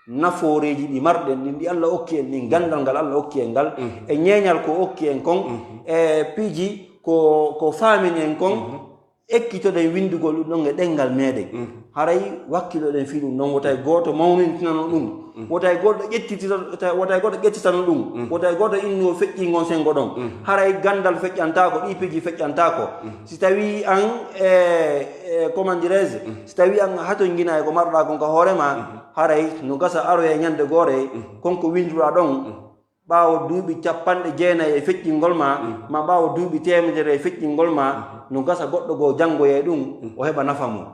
nafooreeji ɗi marɗen ɗin, ɗi Allah okki en ɗin, ganndal ngal Allah okki en ngal, e ñeeñal ko okki en kon, e piiji ko, ko faamini en kon, ekkitoɗen winndugol ɗum ɗon e ɗenngal meɗen. Haray wakkiloɗen fii ɗum ɗon, wota e gooto mawnintinano ɗum. Wota e gooto ƴettitino, wota e gooto ƴettitano ɗum. Wota e gooto inno feƴƴingol senngo ɗon. Haray ganndal feƴƴantaako, ɗi piiji feƴƴantaako. Si tawii an, e, e, comment dirais-je, si tawii an hatonjinaa e ko marɗaa kon ka hoore maa, haray no gasa aroya ñannde goore, kon ko winnduɗaa ɗon, ɓaawo duuɓi cappanɗe jeenayi e feƴƴingol ma, ma ɓaawo duuɓi teemedere e feƴƴingol ma, no gasa goɗɗo goo janngoya e ɗum, o heɓa nafa mum.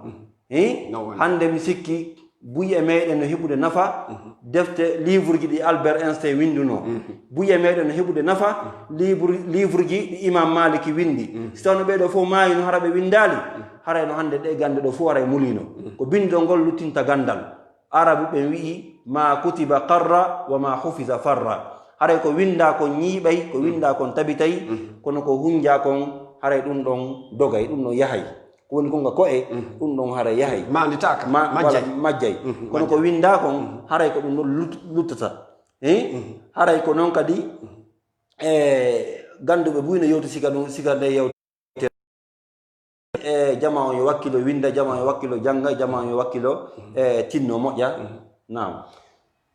Hi? No woni. Hannde mi sikki buy e meɗen no heɓude nafa, defte, livre ji ɗi Albert Einstein winndunoo. Buy e meɗen no heɓude nafa, livre, livre ji ɗi Imam Maliki winndi. Si tawno ɓee ɗoo fof maayino, hara ɓe winndaali, haray no hannde ɗee gannde ɗoo fof haray muliino. Ko binndol ngol luttinta ganndal. Arabu ɓen wi'i, "Ma kutiba qarra, wa ma hufiza farra." Haray ko winndaa kon ñiiɓay, ko winndaa kon tabitay, kono ko hunnjaa kon, haray ɗum ɗon dogay, ɗum ɗon yahay. Ko woni kon ka ko'e, ɗum ɗon haray yahay. Maanditaaka, ma-, majjay. Voilà, majjay. Kono ko winndaa kon, haray ko ɗum ɗon lut-, luttata. Hi? Haray ko noon kadi, e, gannduɓe buy no yewti sika ɗum, sika nde yewtere. E, jama on yo wakkilo winnda, jama on yo wakkilo jannga, jama on yo wakkilo, e, tinno moƴƴa. Naam.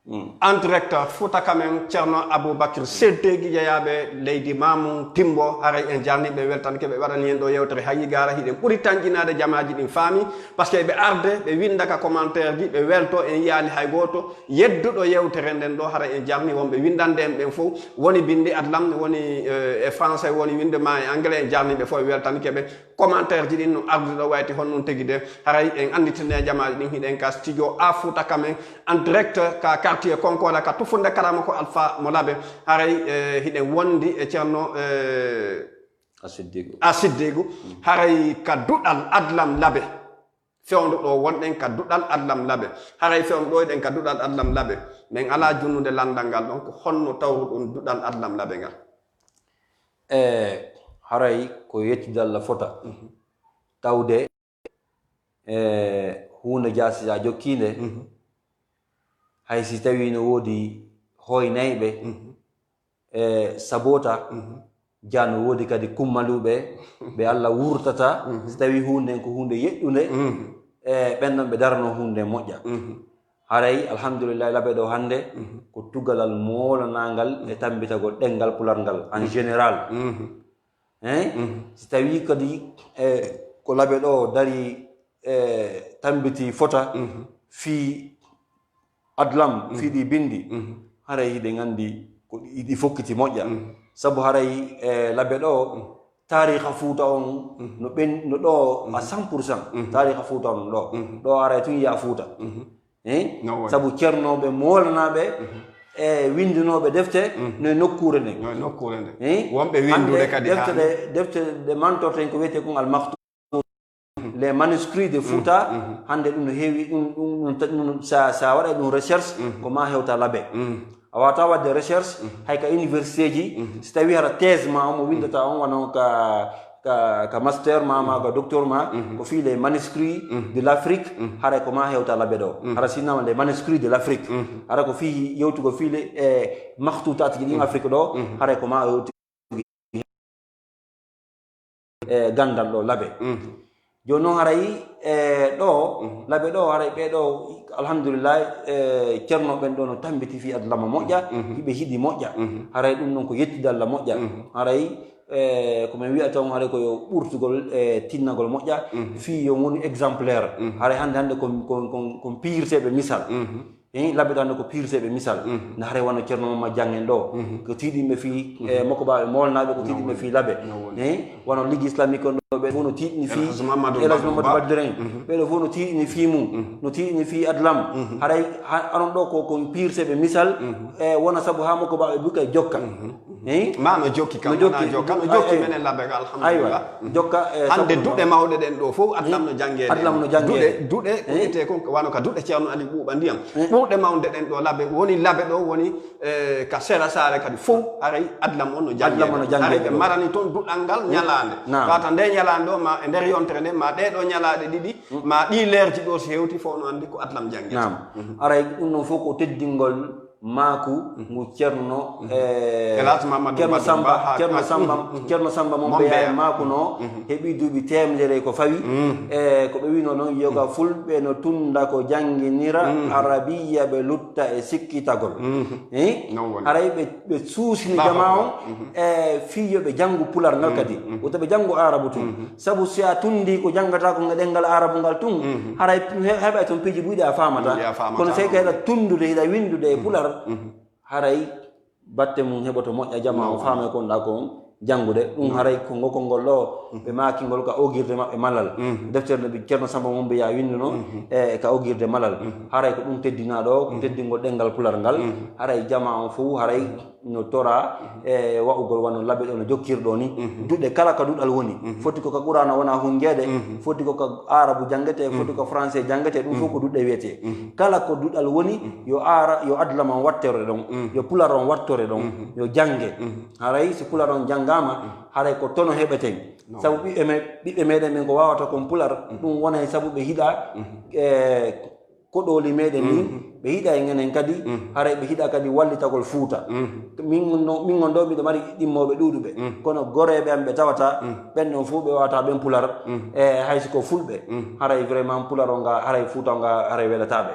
Mm. En direct, Fouta quand même, Ceerno Aboubacry Sedde, jeyaaɓe leydi Mamum Timbo, haray en jarniiɓe, weltanke ɓe waɗani en ɗo yewtere Haqiiqa, hiɗen ɓuri tanƴinaade jamaaji ɗin faami, parce que ɓe arde, ɓe winnda ka commentaire ji, ɓe welto, en yiyaali hay gooto yedduɗo yewtere nden ɗo, haray en jarni wonɓe winndande en ɓen fof, woni binndi adlam, woni, eh, e français, woni winnde ma e anglais, en jarniiɓe fof, en weltanke ɓe. Commentaire ji ɗin no ardude ɗo wayti honɗum tigi de, haray en annditine jamaaji ɗin, hiɗen ka studio A Fouta quand même, en direct ka quartier Konkola, ka Tufunde Karama ko Alpha Mo Labe, haray, eh, hiɗen wondi e Ceerno, eh, A Siddiqu. A Siddiqu, haray ka duɗal Adlam Labe, fewndo ɗo wonɗen ka duɗal Adlam Labe, haray fewndo ɗo eɗen ka duɗal Adlam Labe, men alaa junnude lanndal ngal ɗon, ko honno tawruɗon duɗal Adlam Labe ngal? E haray ko yettude Allah fota. Tawde e huunde jaasi a jokkiinde, hay si tawii no woodi hoynayɓe e saboota, jaa no woodi kadi kummaluuɓe ɓe Allah wurtata, si tawii huunde nden ko huunde yeɗɗunde, e ɓen ɗon ɓe darano huunde nden moƴƴa. Haray, alhamdulillahi, Labe ɗo hannde ko tugalal moolanangal e tammbitagol ɗemngal Pular ngal en général. Hein? Si tawii kadi, e, ko Labe ɗo dari, e, tammbiti fota fii Adlam, fii ɗi binndi, haray hiɗen anndi ko ɗi, ɗi fokkiti moƴƴa. Sabu haray, e, Labe ɗo, taariika Fuuta on no ɓen, no ɗo à cent pour cent. Taariika Fuuta on ɗo. Ɗo haray tun yiya Fuuta. Hein? No woni. Sabu ceernooɓe moolanaaɓe e winndunooɓe defte no e nokkuure nden. No e nokkuure nden. Hein? Wonɓe winndude kadi defte ɗe, defte ɗe mantorten ko wiyetee kon al maktu. Les manuscrits de Fouta, hannde ɗum no heewi, ɗum, ɗum, ɗum, ɗum, sa, sa waɗay ɗum recherche, ko ma hewta Labe. A waawata waɗde recherche, hay ka université ji, si tawii hara thèse ma on mo winndata on, wano ka, ka, ka master ma, ma ka docteur ma, ko fii les manuscrits de l'Afrique, haray ko ma hewta Labe ɗo. Hara si innama les manuscrits de l'Afrique, hara ko fii yewtugol fii le, e makhtutat ji ɗin Afrique ɗo, haray ko ma yewti e ganndal ɗo Labe. Jooni noon haray, e, ɗo, Labe ɗo, haray ɓee ɗo, alhamdulillah, e, ceernooɓe ɓen ɗo no tammbiti fii Adlama moƴƴa, hiɓe hiɗi moƴƴa. Haray ɗum ɗon ko yettude Allah moƴƴa. Haray, e, ko min wiyata on, haray ko yo ɓurtugol, e, tinnagol moƴƴa, fii yo wonu exemplaire. Haray hannde, hannde ko, ko, ko, ko piirteeɓe misal. Hein, Labe ɗo hannde ko piirteeɓe misal. No haray wano Ceerno Mamma Jang en ɗo. Ko tiiɗinɓe fii, e, Mokobaaɓe Moolnaaɓe, ko tiiɗinɓe fii Labe. No woni. Hein, wano Ligue Islamique on ɗo. Ɓe fof no tiiɗni fii El Hadj Mamadou Badou en. Ɓeɗo fof no tiiɗni fii mum, no tiiɗni fii adlam. Haray ha- anon ɗo ko kon piirse ɓe misal, e wona sabu haa makko ba ɓe buka e jokka. Eyi? Ma no jokki kam, no jokki. Wona jokka, no jokki. Menen labbe ka, alhamdulillah. Aywa, jokka, e hande sabu duɗe mawɗe ɗen ɗo fof adlam no janngeede. Adlam no janngeede. Duɗe, duɗe ko wiyetee kon, wano ka duɗe Ceerno Ali Ɓuuɓa Ndiyam. Ɓurɗe mawɗe ɗen ɗo labbe, woni labbe ɗo, woni e ka sera saare kadi fof, haray adlam on no janngeede. Adlam on no janngeede. Haray ɓe marani toon duɗal ngal ñalaande. Naam. Tawata nde ñalaande o, ma e nder yontere nde, ma ɗee ɗo ñalaaɗe ɗiɗi, ma ɗii leerji ɗo si hewti fof no anndi ko adlam janngeede. Naam. Haray ɗum ɗon fof ko teddingol maaku ngu Ceerno, e El Hadj Mamadou Ceerno Badou Samba, Ba, Ceerno Samba, Ceerno Samba Mombeya en maakuno, heɓi duuɓi teemedere ko fawi. E ko ɓe wino noon, yoga fulɓe no tunda ko jannginira arabiya, ɓe lutta e sikkitagol. Eh? Noon woni. Haray ɓe, ɓe suusini jamaa on, e fii yo ɓe janngu pular ngal kadi. Wota ɓe janngu aarabu tun. Sabu si a tundi ko janngata ko e ɗemngal aarabu ngal tun, haray he-, heɓay toon piiji buy ɗi a faamata. Buy ɗi a faamata. Kono si ko hiɗa tundude, hiɗa winndude e pular, haray batte mum heɓoto moƴƴa, jamaa o faama ko wonɗaa ko on janngude. Ɗum haray ko ngokol ngol ɗo, ɓe maaki ngol ka ogirde maɓɓe malal. Deftere nde ɓe Ceerno Samba Mombeya winnduno, e ka ogirde malal. Haray ko ɗum teddinaa ɗo, ko teddingol ɗemngal pular ngal. Haray jamaa on fof, haray no tora, e wa'ugol wano labbe ɗo no jokkirɗo ni. Duɗe kala ka duɗal woni, foti ko ka Qur'aana wona hunjeede, foti ko ka aarabu janngete, foti ko français janngete, ɗum fof ko duɗe wiyetee. Kala ko duɗal woni, yo aara-, yo adlam on wattore ɗon, yo pular on wattore ɗon, yo jannge. Haray si pular on janngaama, haray ko tono heɓeten. Sabu ɓiɓɓe me-, ɓiɓɓe meɗen ɓen ko wawata kon pular, ɗum wonay sabu ɓe hiɗa, e koɗooli meɗen ni, ɓe hiɗa e enen kadi, haray ɓe hiɗa kadi wallitagol Fuuta. Min no, min on ɗo miɗo mari ɗimmooɓe ɗuuɗuɓe, kono goreeɓe am ɓe tawata, ɓen ɗon fof ɓe wawata ɓen pular, e hay si ko fulɓe, haray vraiment pular o nga, haray Fuuta o nga, haray welataɓe.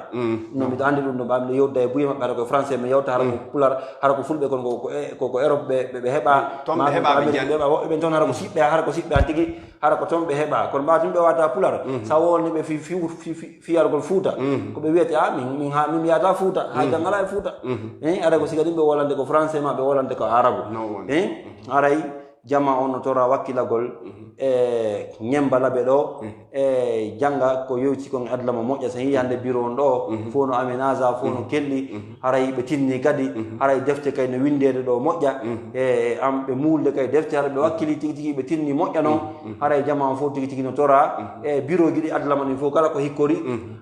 No miɗo anndi ɗum ɗo, ɓamɗo yewtude e buye maɓɓe, hara ko français mi yewta, hara ko pular, hara ko fulɓe, kono ko, ko, ko, ko Europe ɓe, ɓe, ɓe heɓa, toon ɓe heɓa, ɓe Amérique ɓe heɓa, woɓɓe ɓen toon hara ko siɓɓe, hara ko siɓɓe an tigi, hara ko toon ɓe heɓa. Kono ɓa tun ɓe wata pular, sa woni ɓe fi, fi, fi, fi, fiyargol Fuuta, ko ɓe wiyata, a, min, min ha, min yata Fuuta, ha jangala e Fuuta. Eh, haray ko siga ɗin ɓe wolande ko français ma, ɓe wolande ko arabu. Eh, haray jamaa on no tora wakkilagol, e ñemba labe ɗo, e jannga ko yewti kon e adlama moƴƴa. So yii hannde biro on ɗo, fof no aménage, fof no kelli, haray ɓe tinni kadi, haray defte kay no winndeede ɗo moƴƴa, e am ɓe muulde kay defte, haray ɓe wakkili tigi tigi, ɓe tinni moƴƴa noon, haray jamaa on fof tigi tigi no tora, e biroji ɗi adlama ɗin fof kala ko hikkori,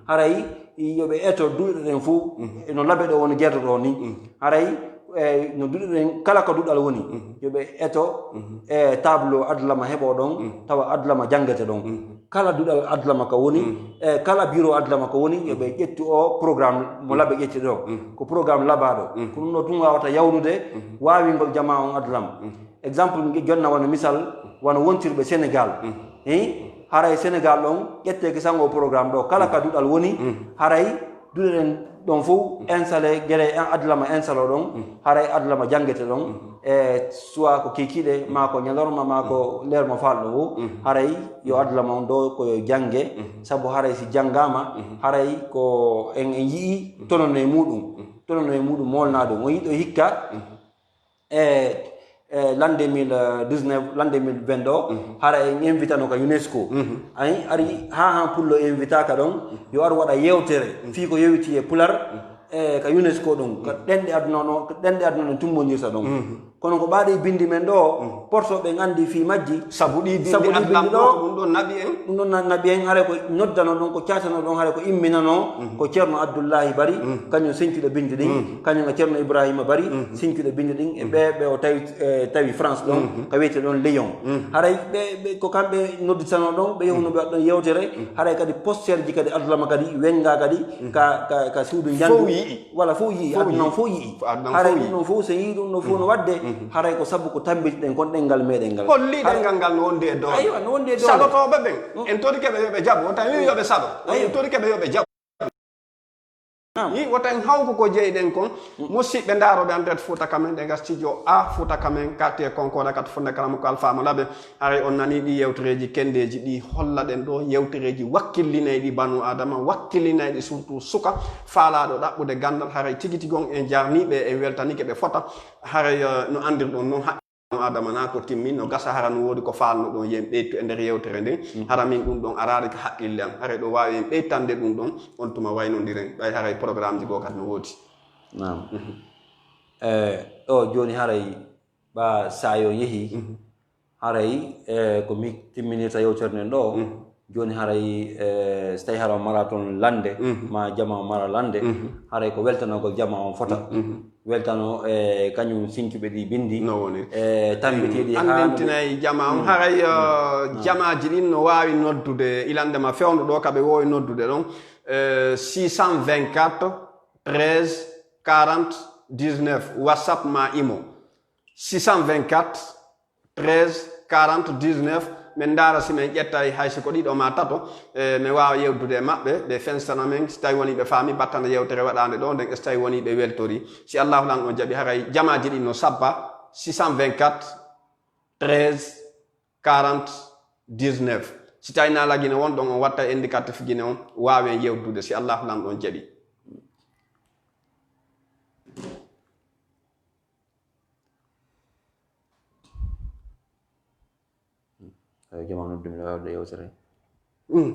haray yo ɓe eto duɗe ɗen fof, e no labe ɗo woni gerto ɗo ni. Haray, e, no duɗe ɗen, kala ko duɗal woni, yo ɓe eto, e, tableau adlama heɓo ɗon, tawa adlama janngete ɗon. Kala duɗal adlama ka woni, e, kala biro adlama ka woni, yo ɓe ƴettu o programme mo labe ƴetti ɗo. Ko programme labaɗo. Ko ɗum ɗo tun wawata yawnude wawingol jamaa on adlam. Exemple, mi jonna wano misal, wano wontirɓe Sénégal. Eh, haray Sénégal ɗon, ƴetteke sango programme ɗo, kala ka duɗal woni, haray duɗe ɗen ɗon fof, installé, gere en adlama installé ɗon, haray adlama janngete ɗon, e soit ko kikiɗe, ma ko ñalorma, ma ko nder mo falɗo o, haray yo adlama on ɗo ko yo jannge, sabu haray si janngaama, haray ko en, en yi'i tonono e muɗum, tonono e muɗum molna ɗum, o yiɗo hikka, e, e l'an deux mille dix-neuf, l'an deux mille vingt ɗo, hara en invitano ka UNESCO. Ayi, ari ha han pullo invitaka ɗon, yo ar waɗa yewtere fii ko yewiti e pular, e ka UNESCO ɗum, ka ɗenɗe aduna no, ka ɗenɗe aduna no tummondirta ɗon. Kono ko ɓaade bindi men ɗo, porto ɓen andi fii majji. Sabu ɗi bindi, sabu ɗi bindi ɗo, ɗum ɗon naɓi en. Ɗum ɗon na-, naɓi en, haray ko noddano ɗon, ko caatano ɗon, haray ko imminano, ko Ceerno Abdullahi Bari, kañum sencuɗo bindi ɗin, kañum e Ceerno Ibrahima Bari, sencuɗo bindi ɗin, e ɓe, ɓe o tawi, e, tawi France ɗon, ka wiyete ɗon Lyon. Haray ɓe, ɓe, ko kamɓe nodditano ɗon, ɓe yahunoo ɓe waɗa ɗon yewtere, haray kadi poster ji kadi adlama kadi, wenga kadi, ka, ka, ka suudu njandu. Fof yi'i. Wala fof yi'i, aduna on fof yi'i. Haray ɗum ɗon fof, so yi'i ɗum ɗon fof no waɗde, haray ko sabu ko tambitiɗen kon ɗenngal meɗen ngal. Holli ɗenngal ngal no wondi e doole. Aywa, no wondi e doole. Salotooɓe ɓen, en torike ɓe yo ɓe jaɓu. On tan wi'i yo ɓe salo. En torike ɓe yo ɓe jaɓu. Naam. Yi, woto en hawku ko jeyɗen kon. Musidɓe ndaarooɓe Antenne Fuuta Kamen, ɗen ga studio A Fuuta Kamen, quartier Konkoda, kat Funde Kala Mukko Alfaa Mo Labe. Haray on nanii ɗii yewtereeji kenndeeji ɗi hollaɗen ɗo, yewtereeji wakkillinayɗi banu Aadama, wakkillinayɗi surtout suka faalaaɗo ɗaɓɓude ganndal. Haray tigi tigi on en jaarnii ɓe, en weltanii ɓe fota. Haray, eh, no anndirɗon non, ha- Adama na ko timmi, no gasa hara no woodi ko faalno ɗon yen ɓeytu e nder yewtere nden. Hara min ɗum ɗon araade ko haqqille am. Haray ɗo waawi en ɓeytande ɗum ɗon, on tuma waynondiren, ɓay haray programmeji goo kadi no woodi. Naam. Eh, ɗo jooni haray ɓa saayo yehi, haray, eh, ko mi timminirta yewtere nden ɗo. Jooni haray, eh, so tawi hara on mara toon lande, ma jama on mara lande, haray ko weltanogol jama on fota. Weltano, eh, kañum sinkiɓe ɗi bindi. No woni. Eh, tambitiiɗi haa no Anndintinay jama on. Haray, eh, jamaaji ɗin no waawi noddude, ilande ma fewndo ɗo ka ɓe woowi noddude ɗon, eh, six cent vingt-quatre treize quarante dix-neuf, WhatsApp ma Imo. Six cent vingt-quatre treize quarante dix-neuf. Min ndaara si min ƴettay hay si ko ɗiɗo ma tato, eh, min waawa yewtude e maɓɓe, ɓe fensana min, si tawi woni ɓe faami battane yewtere waɗaande ɗo nden, si tawi woni ɓe weltori. Si Allahu Lanɗo jaɓi, haray jamaaji ɗin no sabba, six cent vingt-quatre treize quarante dix-neuf. Si tawi na la Guinée won ɗon, on watta indicatif Guinée on, waawen yewtude, si Allahu Lanɗo jaɓi. Eyi, jama noddu, miɗo waawde yewtere. Mm. Mm.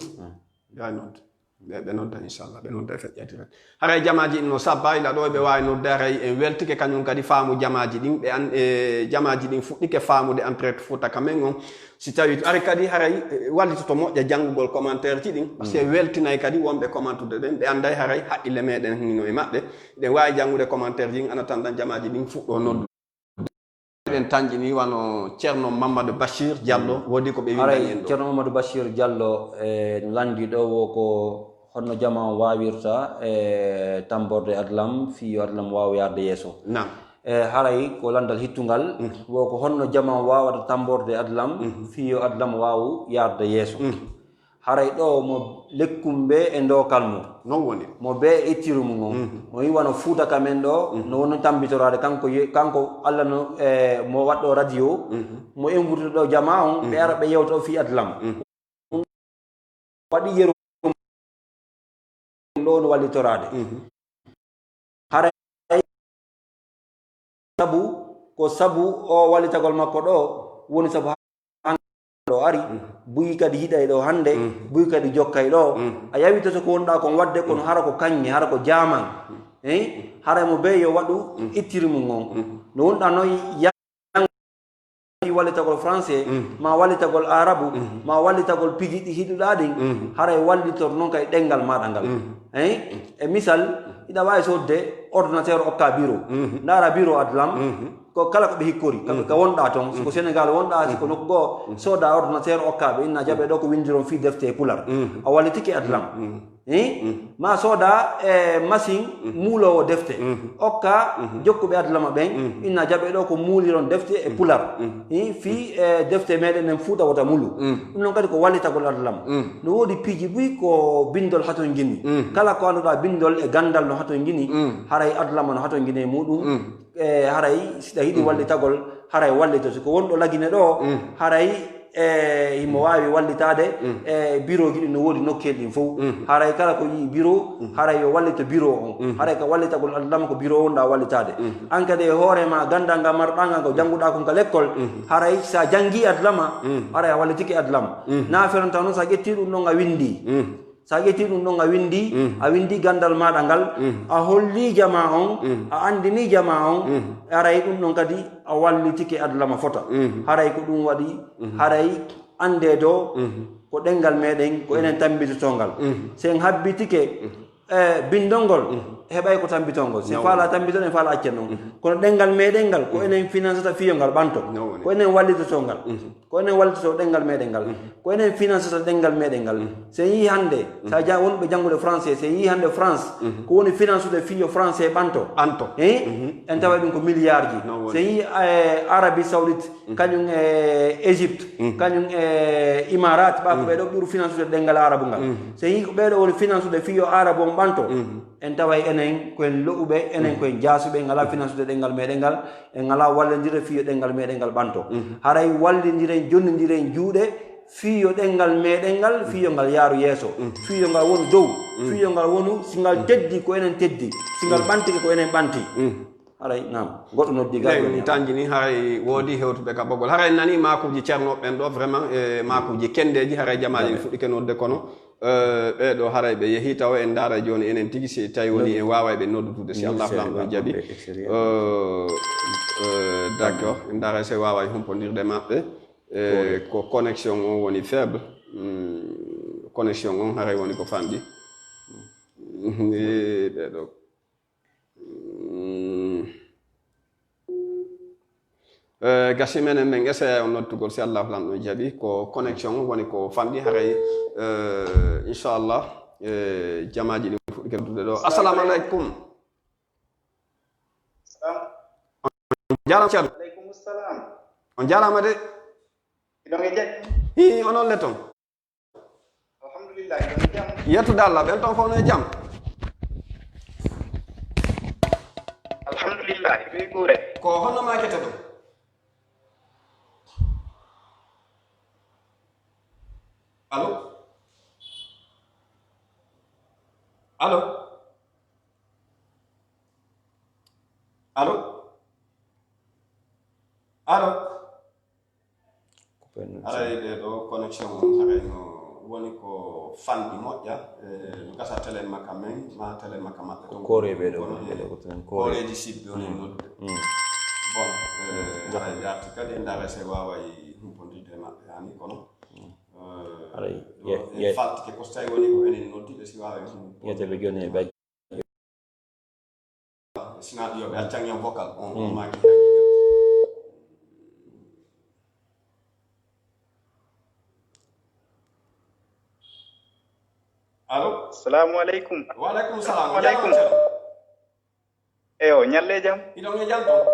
Yaa nodde. Ɓe, ɓe nodda, inchallah. Ɓe nodda e feƴƴatire. Haray jamaaji ɗin no sabba, ila ɗo ɓe waawi nodde, haray en weltike kañum kadi faamu jamaaji ɗin. Ɓe an-, e jamaaji ɗin fuɗɗike faamude en direct Fuuta ka men on. Si tawi ari kadi haray, e, wallitoto moƴƴa janngugol commentaire ji ɗin. Parce que weltinay kadi wonɓe commentude ɗen. Ɓe annday haray haqqille meɗen hino e maɓɓe. Ɗen waawi janngude commentaire ji ɗin, ana tan ɗan jamaaji ɗin fuɗɗo noddu. Eɗen tanƴini wano Ceerno Mamadou Bachir Diallo, woodi ko ɓe winndani en ɗo. Ceerno Mamadou Bachir Diallo, e, no lanndi ɗo, wo ko honno jama on waawirta, e, tamborde adlam, fii yo adlam waaw yaarde yeeso. Naam. E, haray ko lanndal hittungal, wo ko honno jama on waawata tamborde adlam, fii yo adlam waaw yaarde yeeso. Haray ɗo mo lekkum ɓe e ndookal mo. Non woni. Mo bee e ittiru mum on. Mo yi wano Fuuta ka men ɗo, no woni tambitoraade kanko ye-, kanko Alla no, e, mo waɗɗo radio, mo invite ɗo jama on, ɓe ara ɓe yewta o fii adlam. Waɗi yeru ɗo no wallitoraade. Haray sabu, ko sabu o wallitagol makko ɗo woni sabu hannde ɗo ari, buy kadi hiɗay ɗo hannde, buy kadi jokkay ɗo. A yawitoto ko wonɗaa kon waɗde, kono hara ko kaŋŋe, hara ko jaaman. Eyi, haray mo bee yo waɗu ittiri mum on. No wonɗaa noon wallitagol français, ma wallitagol arabu, ma wallitagol piiji ɗi hiɗuɗaa ɗin, haray wallitor noon kay ɗenngal maaɗa ngal. Eyi, e misal, hiɗa waawi soodde ordinateur okka bureau. Ndaara bureau adlam, ko kala ko ɓe hikkori, ka, ka wonɗaa toon, si ko Sénégal wonɗaa, si ko nokku goo, sooda ordinateur okka ɓe, inna jaɓe ɗo ko winndiron fii defte e pular. A wallitike adlam. Eyi? Ma sooda, e, machine muuloowo defte. Okka jokkuɓe adlama ɓen, inna jaɓe ɗo ko muuliron defte e pular. Eyi? Fii, e, defte meɗen ɗen Fuuta wota mulu. Ɗum noon kadi ko wallitagol adlama. No woodi piiji buy ko binndol hatonjini. Kala ko annduɗaa binndol e ganndal no hatonjini, haray adlama no hatonjini e muɗum. E, haray si ɗa yiɗi wallitagol, haray wallito. Si ko wonɗo la Guinée ɗo, haray, e, himo waawi wallitaade, e, bureau ji ɗin no woodi nokkeli ɗin fof. Haray kala ko yii bureau, haray yo wallito bureau on. Haray ka wallitagol adlama ko bureau on ɗa wallitaade. An kadi e hoore ma, ganndal ngal marɗaa ngal, ko jannguɗaa kon ka lekkol, haray sa janngii adlama, haray a wallitike adlama. Na feranta noon sa ƴettii ɗum ɗon a winndii. Sa ƴettii ɗum ɗon a winndii, a winndii ganndal maaɗa ngal, a hollii jama on, a anndinii jama on, aray ɗum ɗon kadi a wallitike adlama fota. Haray ko ɗum waɗi, haray anndee doo, ko ɗenngal meɗen, ko enen tammbitotoo ngal. Si en habbitike, e, binndol ngol, heɓay ko tammbitoo ngol. Si en faalaa tammbitoo, en faalaa accen noon. Kono ɗenngal meɗen ngal, ko enen finansata fii yo ngal ɓanto. Ko enen wallitotoo ngal. Ko enen wallitotoo ɗenngal meɗen ngal. Ko enen finansata ɗenngal meɗen ngal. Si en yii hannde, sa ja-, wonɓe janngude français, si en yii hannde France, ko woni finansude fii yo français ɓanto. Ɓanto. Eyi? En taway ɗum ko milliard ji. Si en yii, e, Arabie Saoudite, kañum e Égypte, kañum e Imarat, ɓa ko ɓee ɗoo ɓuri finansude ɗenngal arabu ngal. Si en yii ko ɓee ɗoo woni finansude fii yo arabu on ɓanto, en taway enen ko en lo'uɓe, enen ko en jaasuɓe, en ngalaa finansude ɗenngal meɗen ngal, en ngalaa wallondirde fii yo ɗenngal meɗen ngal ɓanto. Haray wallindiren, jonnindiren juuɗe fii yo ɗenngal meɗen ngal, fii yo ngal yaaru yeeso, fii yo ngal wonu dow, fii yo ngal wonu, si ngal teddi ko enen teddi, si ngal ɓantike ko enen ɓanti. Haray, naam. Goɗɗo noddi ga. Eyi, jooni mi tanjini, haray woodi hewtuɓe ka ɓoggol. Haray nani maakuuji ceernooɓe ɓen ɗo, vraiment, e maakuuji kendeeji, haray jamaaji ne fuɗɗike nodde kono, eh, ɓee ɗo haray ɓe yehi tawa en ndaara jooni enen tigi si tawi woni en waaway ɓe noddude, si Allah Lamɗo jaɓi. Eh, eh, d'accord, en ndaara si waaway humpondirde maɓɓe. Eh, ko connexion on woni faible. Mm, connexion on haray woni ko fanɗi. Mm, eh, ɓee ɗo. Mm. Eh, gasi menen men essaya on noddugol si Allahu Lamɗo jaɓi. Ko connexion woni ko fanɗi haray, eh, inchallah, eh, jamaaji ɗin fuɗɗike noddude ɗo. Assalamu aleykum. Salam. On jaaraama, Ceerno. Aleykum salam. On jaaraama de. Hiɗon e jam? Hi, onon le toon? Alhamdulillah, hiɗon e jam? Yettude Allah, ɓen toon fof no e jam? Alhamdulillah, hiɗo e guure. Ko honno maaketen ɗon? Allo? Allo? Allo? Allo? Haray ɗee ɗo connexion on haray no woni ko fanɗi moƴƴa, eh, no gasa telen makka men, ma telen makka maɓɓe ton. Koore ɓee ɗo, kono, eh, ko tan koore. Kooreeji sibbi on en noddude. Mm. Bon, eh, haray ɓe arti kadi en ndaara si waaway humpondirde e maɓɓe hani kono. Mm. Eh, haray ɗo ye-, en ye- faltike ko so tawi woni ko enen noddiɓe si waaway humpondirde. Yeteɓe jooni e ɓe Sinaa ɗi yo ɓe accan en vocal. On, on maaki. Allo? Salamu aleykum. Wa aleykum salam. Wa aleykum. Eyo, ñalle jam. Hiɗon e jam toon?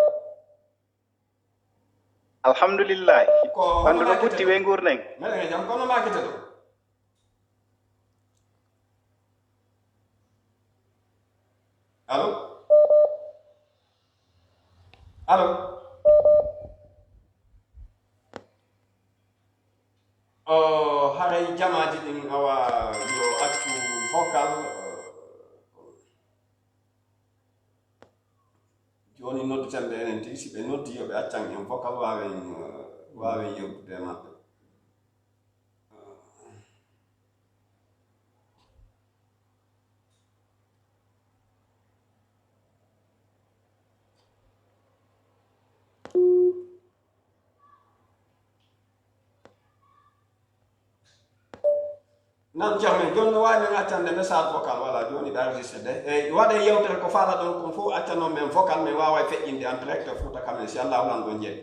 Alhamdulillahi. Ko ɓanndu no ɓutti, we nguurnen? Meɗen e jam, kono maakete ɗo? Allo? Allo? O, haray jamaaji ɗin awa yo accu vocal. Jooni nodditen ɓe enen tigi, si ɓe noddi yo ɓe accan en vocal, waawen, waawen yewtude e maɓɓe. Nan, Ceerno, jooni no waawi men accande message vocal, wala jooni ɓe enregistré de. E waɗe yewtere ko faalaɗon kon fof, accanon men vocal, men waawa feƴƴinde en direct e Fuuta Caméra, si Allahu Lamɗo jaɓi.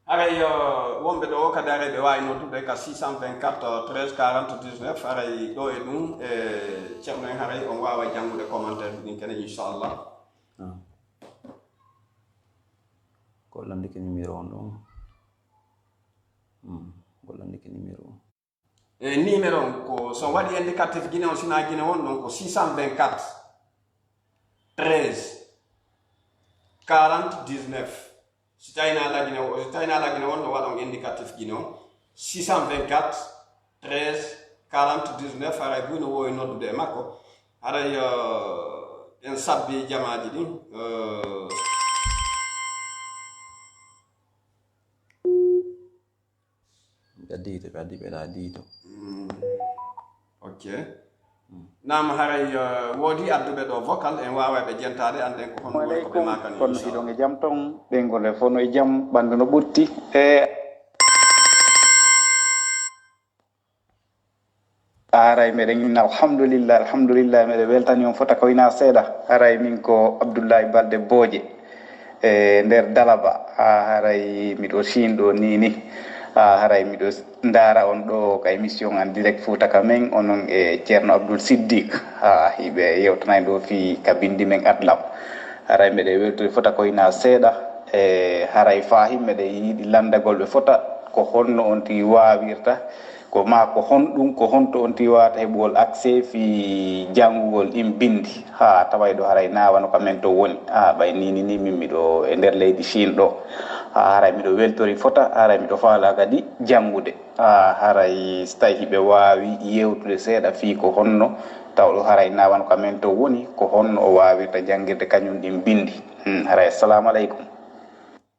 Haray, eh, wonɓe ɗo kadi haray ɓe waawi noddude ka six cent vingt-quatre, treize, quarante, dix-neuf, haray ɗo e ɗum, e Ceerno en haray on waawa janngude commentaire ɗin kene, inchallah. Ah. Ko landike numéro on ɗon. Hmm, ko landike numéro on. E numéro on ko so waɗi indicatif Guinée on, sina Guinée on ɗon ko six cent vingt-quatre, treize, quarante, dix-neuf. Si tawi na la Guinée o, si tawi na la Guinée on no waɗon indicatif Guinée on, six cent vingt-quatre, treize, quarante, dix-neuf, haray buy no woowi noddude e makko. Haray, eh, en sabbi jamaaji ɗin, eh, Ɓe addi yiite, ɓe addi, ɓe addi yiite. Mm. Ok. Mm. Naam, haray, eh, woodi adduɓe ɗo vocal, en waaway ɓe jentaade, annden ko honno woni ko ɓe maakani, kono inchallah. Hiɗon e jam ton, ɓeyngol e fof no e jam, ɓanndu no ɓutti. E Haray meɗen inna alhamdulillah, alhamdulillah, meɗen weltani on fota ko ina seeɗa. Haray min ko Abdullahi Balde Booje, e nder Dalaba. Ha haray miɗo Siin ɗo ni ni. Ha haray miɗo ndaara on ɗo ka émission en direct Fuuta ka men, onon e Ceerno Abdul Siddiq. Ha hiɓe yewtanay ɗo fii ka bindi men Adlam. Haray meɗen weltori fota ko ina seeɗa. E haray faahi meɗen yiɗi lanndagol ɓe fota ko honno on tigi waawirta. Ko maa ko honɗum, ko honto on tigi waawata heɓugol accès fii janngugol ɗin binndi? Haa taway ɗo haray naawano ka men to woni. Haa ɓay nii nii nii min miɗo e nder leydi Siin ɗo. Haa haray miɗo weltori fota, haray miɗo faalaa kadi janngude. Haa haray so tawii hiɓe waawi yewtude seeɗa fii ko honno tawɗo haray na wano ka men to woni, ko honno o waawirta janngirde kañum ɗin binndi. Hmm, haray, assalamu aleykum.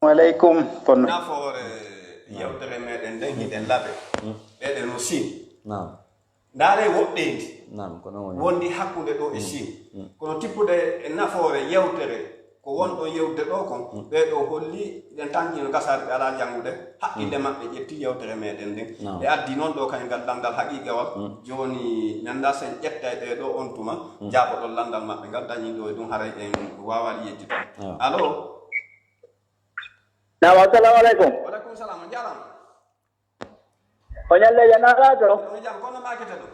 Wa aleykum, kono nafoore yewtere meɗen nden, hiɗen laɓe. Ɓeɗe no Siin. Naam. Ndaare woɗɗeendi. Naam, ko ɗon woni. Wondi hakkunde ɗo e Siin. Kono tippude e nafoore yewtere ko wonɗon yewde ɗo kon, ɓee ɗo holli ɗen tan ino gasari ɓe alaa janngude, haqqille maɓɓe ƴetti yewtere meɗen nden. Naam. Ɓe addi noon ɗo kañ ngal lanndal haqiiqawal. Jooni mi anndaa sen ƴettay ɓee ɗo on tuma, jaaboɗon lanndal maɓɓe ngal dañi ɗo e ɗum haray en waawal yejjito. Alo? Naam, assalamu aleykum. Wa aleykum salam, on jaaraama. O ñalle yanaaɗo. On jam, kono maakete ɗo?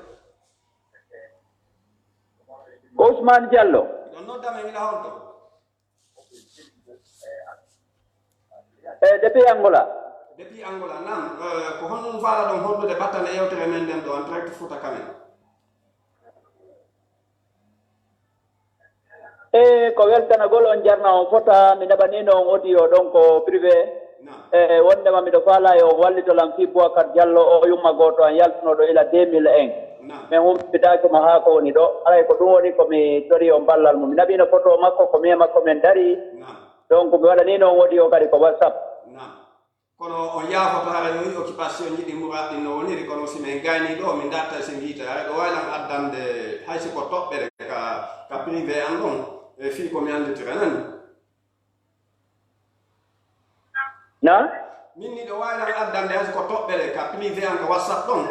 Ko Ousmane Diallo. Ɗon noddame wila honto? E depuis Angola. Depuis Angola, naam. Eh, ko honno faala ɗon hollude battane yewtere men nden ɗo en direct Fouta Caméra? E ko weltanagol on jarna on fota, mi naɓanino on audio ɗon ko privé. E wondema miɗo faala yo on wallito lan fii Boubacar Diallo o yumma gooto an yaltunoɗo ila deux mille un. Min humpitaaki mo haa ko woni ɗo. Alay ko ɗum woni ko mi tori on ballal mum. Mi naɓino photo makko ko mi e makko min dari. Donc mi waɗanino on audio kadi ko WhatsApp. Kono on yaafoto haray o yi occupation ji ɗi muraad ɗin no woniri, kono si min gayni ɗo, min dartay si mi yiita. Haray ɗo waawi lan addande hay si ko toɓɓere ka, ka privé an ɗon, e fii ko mi annditira nani. Na? Min ni ɗo waawi lan addande hay si ko toɓɓere ka privé an ka WhatsApp ɗon.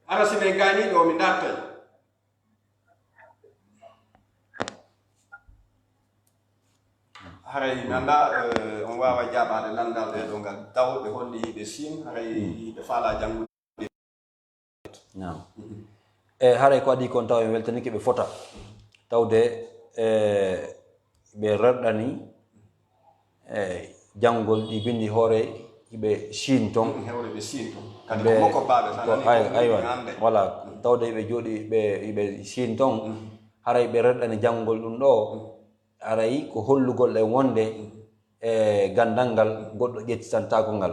Hara si min gayni ɗo, min dartay. Haray mi anndaa, eh, on waawa jaabaade lanndal ɓee ɗo ngal. Taw ɓe holli ɓe Siin, haray ɓe faalaa janngude. Naam. E haray ko adii kon taw en weltanike ɓe fota. Tawde, eh, ɓe rerɗani, eh, janngol ɗi binndi hoore hiɓe Siin ton. Mm, hewre ɓe Siin ton. Kadi ko mokko baaɓe tan ko ani ay-, ko aywa, woni hannde. Voilà. Tawde ɓe jooɗi ɓe, ɓe Siin ton. Haray ɓe rerɗani janngol ɗum ɗo. Haray ko hollugol en wonde, e ganndal ngal goɗɗo ƴettitantaako ngal.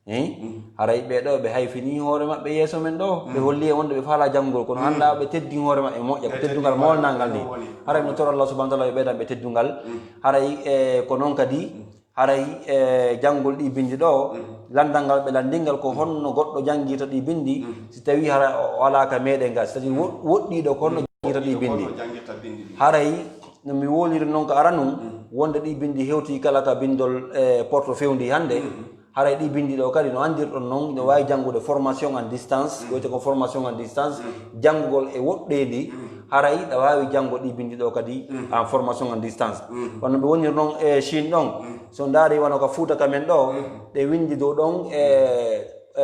Hein? Haray ɓee ɗo ɓe hayfini hoore maɓɓe yeeso men ɗo. Ɓe holli en wonde ɓe faalaa janngol, kono anndaa ɓe teddin hoore maɓɓe moƴƴa, ko teddungal moolnangal ni. Haray mi toro Allah subhanahu wa taala yo ɓeydan ɓe teddungal. Haray, e, ko noon kadi, haray, e, janngol ɗi binndi ɗo, lanndal ngal ɓe lanndingal ko honno goɗɗo janngirta ɗi binndi, si tawii hara o alaa ka meɗen ga, c'est-à-dire wo-, woɗɗiiɗo ko honno janngirta ɗi binndi. Haray no mi woliri noon ko aranun, wonde ɗi binndi hewti kala ka binndol, e, porto fewndi hannde. Haray ɗi binndi ɗo kadi no anndirɗon noon, no waawi janngude formation en distance, ko wiyetee ko formation en distance, janngugol e woɗɗeendi. Haray ɗa waawi janngo ɗi binndi ɗo kadi en formation en distance. Wano ɓe woniri noon e Chine ɗon, so ndaari wano ka Fuuta ka men ɗo, ɗe winndi dow ɗon e, e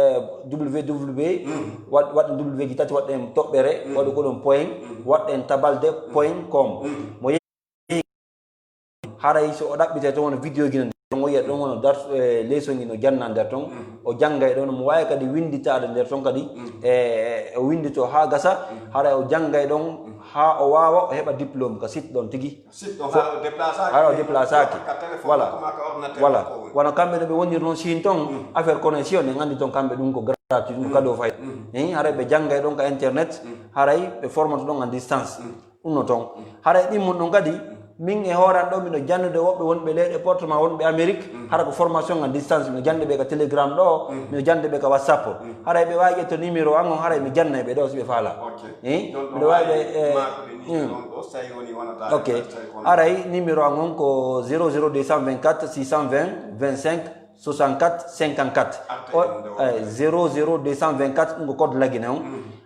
W W W, waɗ-, waɗ W ji tati, waɗ ɗen toɓɓere, waɗu ko ɗum point, waɗ ɗen tabalde point com. Mo Haray so o ɗaɓɓitee toon wona vidéo ji no nder toon, o yiya ɗoon wona dar-, e, leesoji no janna nder toon, o janngay ɗoon, mo waawi kadi winnditaade nder toon kadi, e, e, o winnditoo haa gasa, haray o janngay ɗoon haa o waawa, o heɓa diplôme ka site ɗoon tigi. Site ɗoon, hara o déplaçaaki. Hara o déplaçaaki. Ka téléphone makko maa ka ordinateur makko woni. Voilà. Wano kamɓe no ɓe woniri noon Chine toon, affaire connexion, en anndi toon kamɓe ɗum ko gratuit, ɗum ko cadeau fay. Hein, haray ɓe janngay ɗoon ka internet, haray ɓe formoto ɗoon en distance. Ɗum no toon. Haray ɗin mun ɗon kadi, min e hooran ɗo, miɗo jannude woɓɓe wonɓe leyɗe porte ma wonɓe Amérique, hara ko formation en distance, miɗo jannde ɓe ka Telegram ɗo, miɗo jannde ɓe ka WhatsApp. Haray ɓe waawi ƴetto numéro an on, haray mi janna ɓe ɗo si ɓe faala. Ok. Eh? Miɗo waawi ɓe, eh, ok. Haray numéro an on ko zéro zéro deux cent vingt-quatre six cent vingt vingt-cinq soixante-quatre cinquante-quatre. O, eh, zéro zéro deux cent vingt-quatre, ɗum ko code Lagine on.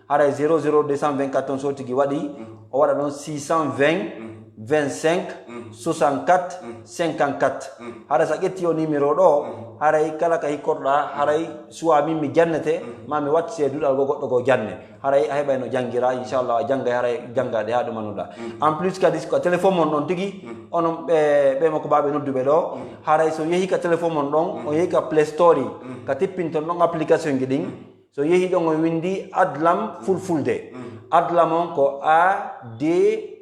Haray zéro zéro deux cent vingt-quatre on so tigi waɗi, o waɗa ɗon six cent vingt vingt-cinq soixante-quatre cinquante-quatre. Haray so a ƴetti o numéro ɗo, haray kala ka hikkorɗa, haray suwa min mi jannete, ma mi wattite duɗal go goɗɗo go janne. Haray a heɓay no janngira, inchallah, a janngay, haray janngaade haa ɗo manuɗa. En plus kadi, ko téléphone mon ɗon tigi, onon ɓe, ɓe makko baaɓe nodduɓe ɗo, haray so yehi ka téléphone mon ɗon, o yehi ka Play Store, ka tippinton ɗon application ji ɗin, so yehi ɗon o winndi Adlam Fulfulde. Adlam on ko A D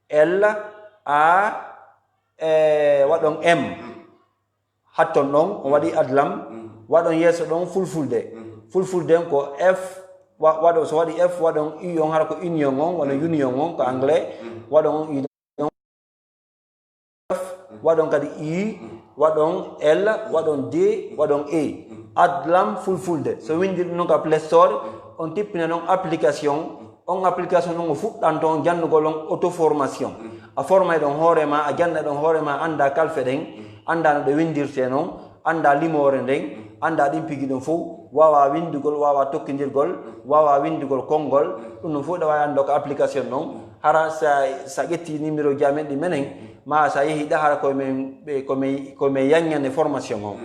L A, e, waɗon M. Hatton ɗon, o waɗi adlam, waɗon yeeso ɗon fulfulde. Fulfulde on ko F, wa-, waɗo, so waɗi F, waɗon U on, hara ko union on, wano union on, ko anglais, waɗon U ɗon, F, waɗon kadi I, waɗon L, waɗon D, waɗon A. Adlam fulfulde. So winndiri ɗum noon ka Play Store, on tippina noon application. On application noon o fuɗɗanto on janndugol on auto formation. A formay ɗon hoore ma, a jannda ɗon hoore ma, annda kalfe ɗen, annda no ɗe winndirte noon, annda limoore nden, annda ɗin piji ɗon fof, waawa winndugol, waawa tokkindirgol, waawa winndugol konngol, ɗum ɗon fof ɗa waawi anndude ko application noon. Hara sa, sa ƴetti numéro ji amen ɗi menen, ma sa yehi ɗa, hara ko men, ɓe, ko men, ko men yanñane formation on.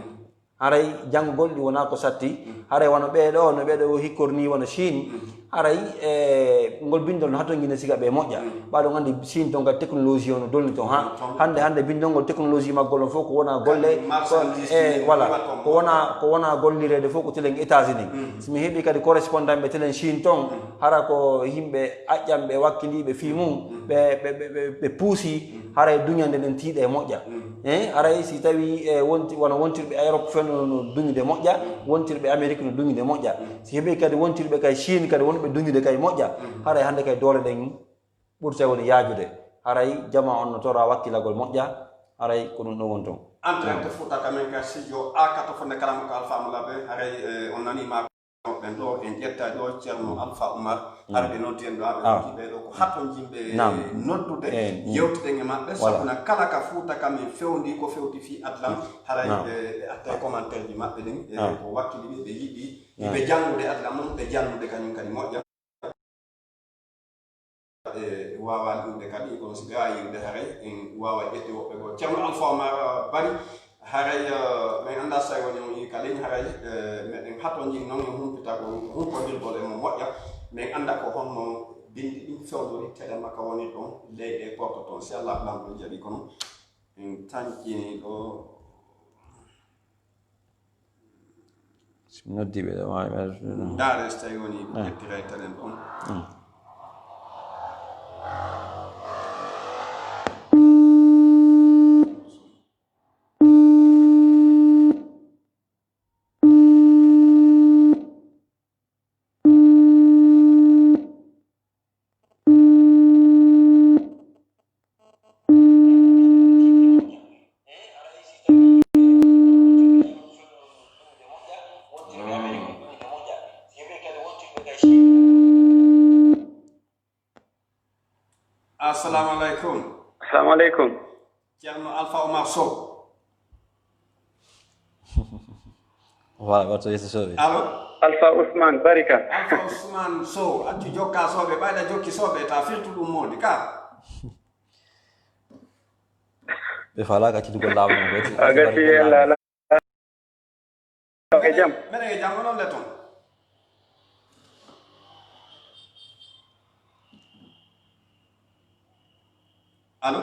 Haray janngugol ɗi wonaa ko satti, haray wano ɓee ɗoo, no ɓee ɗoo hikkornii wano Chine, haray, e, ngol binndol no hatonjine siga ɓe moƴƴa. Ɓaaɗo anndi Chine ton ka technologie on no dolni ton, ha. Hannde, hannde binndol ngol technologie maggol on fof ko wona golle, ko, e, voilà, ko wona, ko wona gollireede fof ko telen États-Unis. Si mi heɓii kadi correspondant ɓe telen Chine ton, hara ko yimɓe aƴƴanɓe, wakkiliiɓe fii mum, ɓe, ɓe, ɓe, ɓe, ɓe puusi, haray duñande nden tiiɗa e moƴƴa. Eh, haray si tawi, e, wonti, wano wontirɓe Europe fen no, no duñude moƴƴa, wontirɓe Amérique no duñude moƴƴa. Si heɓii kadi wontirɓe kay Chine kadi wonɓe duñude kay moƴƴa, haray hannde kay doole ɗen ɓurtay woni yaajude. Haray jamaa on no tora wakkilagol moƴƴa, haray ko ɗum ɗon woni ton. Entrainte Fuuta Kamen ka studio A quatre fo nde kala mo ko Alpha Mulaɓe, haray, e, on nanii ma ɓen ɗo, en ƴetta ɗo Ceerno Alpha Oumar, hara ɓe noddi en ɗo, ɓe noddi ɓe ɗo ko hatton jimɓe noddude, yewtiden e maɓɓe, sabu na kala ka Fuuta kam en fewndi ko fewti fii adlam, haray ɓe, ɓe atta e commentaire ji maɓɓe ɗin, e ko wakkili ɓe, ɓe yiɗi, ɓe janngude adlam mum, ɓe jannude kañum kadi moƴƴa. E waawaani ɗumde kadi, kono si ɓe waawi yiwde, haray en waawa ƴetti woɓɓe goo. Ceerno Alpha Oumar Bari, haray, eh, min anndaa so tawi woni on yii ka leñi, haray, eh, meɗen hatonjini noon e humpita ko humpondirgol e mo moƴƴa. Min annda ko honno binndi ɗin fewndori, tele makka woni ɗon leyɗe porto toon. Si Allah Lamɗo jaɓi kono en tanƴini ɗo. Si mi noddi ɓe ɗo, ma ɓe artude ɗo. Ndaare so tawi woni ƴetti raytalen ɗon. Assalamu alaikum. Assalamu alaikum. Ceerno Alpha Oumar Sow. Voilà, wato yeeso Sow ɓe. Allo? Alpha Ousmane Barika. Alpha Ousmane Sow, accu jokka Sow ɓe, ɓayda jokki Sow ɓe, ta firtu ɗum modi ka. Ɓe faalaka accitugol laamu ngu, ɓe a gasi e lala. E jam. Meɗen e jam, onon le toon? Allo?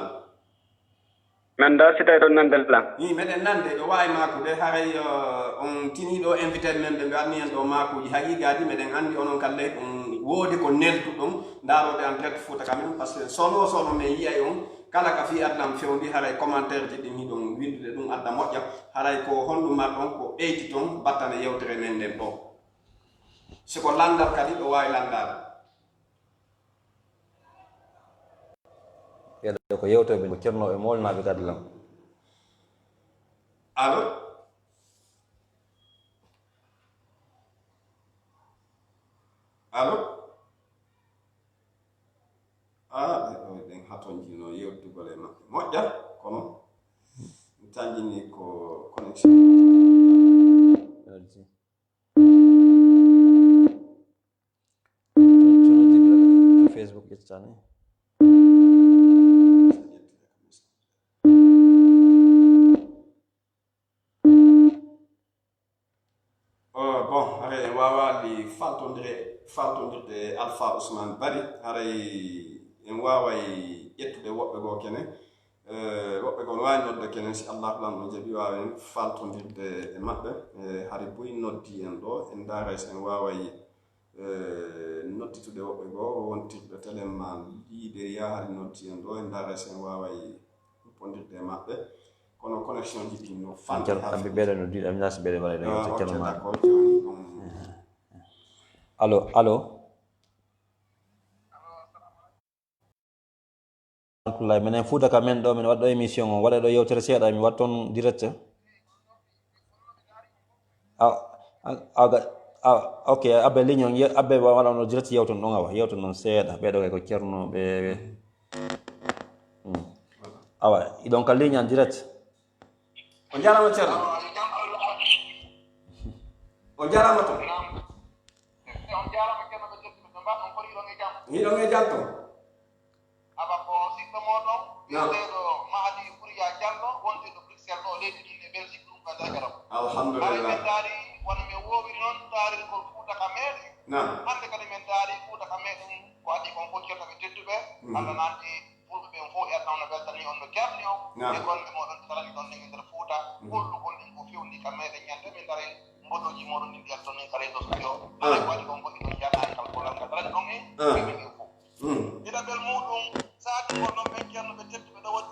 Min da si tawi ɗon nande lan. Ni meɗen nande, ɗo waawi maakude, haray, eh, on tini ɗo invité men ɓe, ɓe arni en ɗo maakuuji haqiiqaaji, meɗen anndi onon kadi on woodi ko nelduɗon, ndaarooɓe en direct Fuuta Kamen, parce que sono sono men yiyay on, kala ka fii adlam fewndi, haray commentaire ji ɗin hiɗon winndude ɗum adda moƴƴa, haray ko honɗum marɗon ko ɓeyti ton battane yewtere men nden ɗo. Si ko lanndal kadi ɗo waawi lanndaade. Yeɗo ko yewtooɓe ko cernooɓe moolnaaɓe kadi lam. Allo? Allo? Ah, ɓe ɗo ɗen hatonjino yewtugol e maɓɓe. Moƴƴa, kono tanjini ko connexion. Cododi ɓe to Facebook ƴettani. Oh, bon, haray en waawaali faltondire, faltondirde e Alpha Ousmane Bari. Haray en waaway ƴettude woɓɓe goo kene. Eh, woɓɓe goo no waawi nodde kenen, si Allah Lamɗo jaɓi, waawen faltondirde e maɓɓe. Eh, hari buy noddi en ɗo, en ndaaray si en waaway, eh, nodditude woɓɓe goo, wontirɓe telen ma Liberia, hari noddi en ɗo, en ndaaray si en waaway humponndirde e maɓɓe. Kono connexion ji ɗin no fanti. Cer-, ha amɓe ɓeɗo no diɗa, mi nasi ɓeɗo mbaɗa ɗo. Ah, yewta, ok, Ceerno Maali. D'accord, joni, um. Allo, allo. Rahmatullahi. Minen Fuuta ka men ɗo, min waɗa ɗo émission on, waɗa ɗo yewtere seeɗa, mi waɗa toon direct. A, a, a, ga-, a, ok, Abbe ligne on, ye-, Abbe wa-, waɗa no direct yewton ɗon, awa, yewton ɗon seeɗa. Ɓeɗo kay ko Ceerno ɓe, ɓe. Hmm. Awa, iɗon ka ligne en direct. On jaaraama, Ceerno. On jaaraama toon. Hiɗon e jam toon. Awa ko siɗɗo mooɗon, naam, wiyeteeɗo Mahdi Houriya Diallo, wondude Bruxelles ɗo, leydi ɗin e Belgique, ɗum ko Zagara. Alhamdulillah. Haray men ndaari, wano men woowiri noon, taarirgol Fuuta ka meeɗen. Naam. Hannde kadi men ndaari Fuuta ka meeɗen, ko adii kon fof ceernoɓe tedduɓe, mhm, Allah naatni fulɓe ɓen fof, Ceerno no weltanii on, no jarni on, naam, e golle mooɗon ɗe darani ɗon ɗen e nder Fuuta, mhm, gollugol ɗen ko fewndi ka meeɗen, ñande men ndaari mboɗooji mooɗon ɗin ɗi yalton en ka réseaux sociaux. Ah. Haray ko adii kon fof, hiɗon jarnaa e kala gollal ngal darani ɗon en, ah, e men fof. Mm. Ɗiɗaɓel muuɗum, saakigol noon ɓen ceerno ɓe tedduɓe ɗo woni.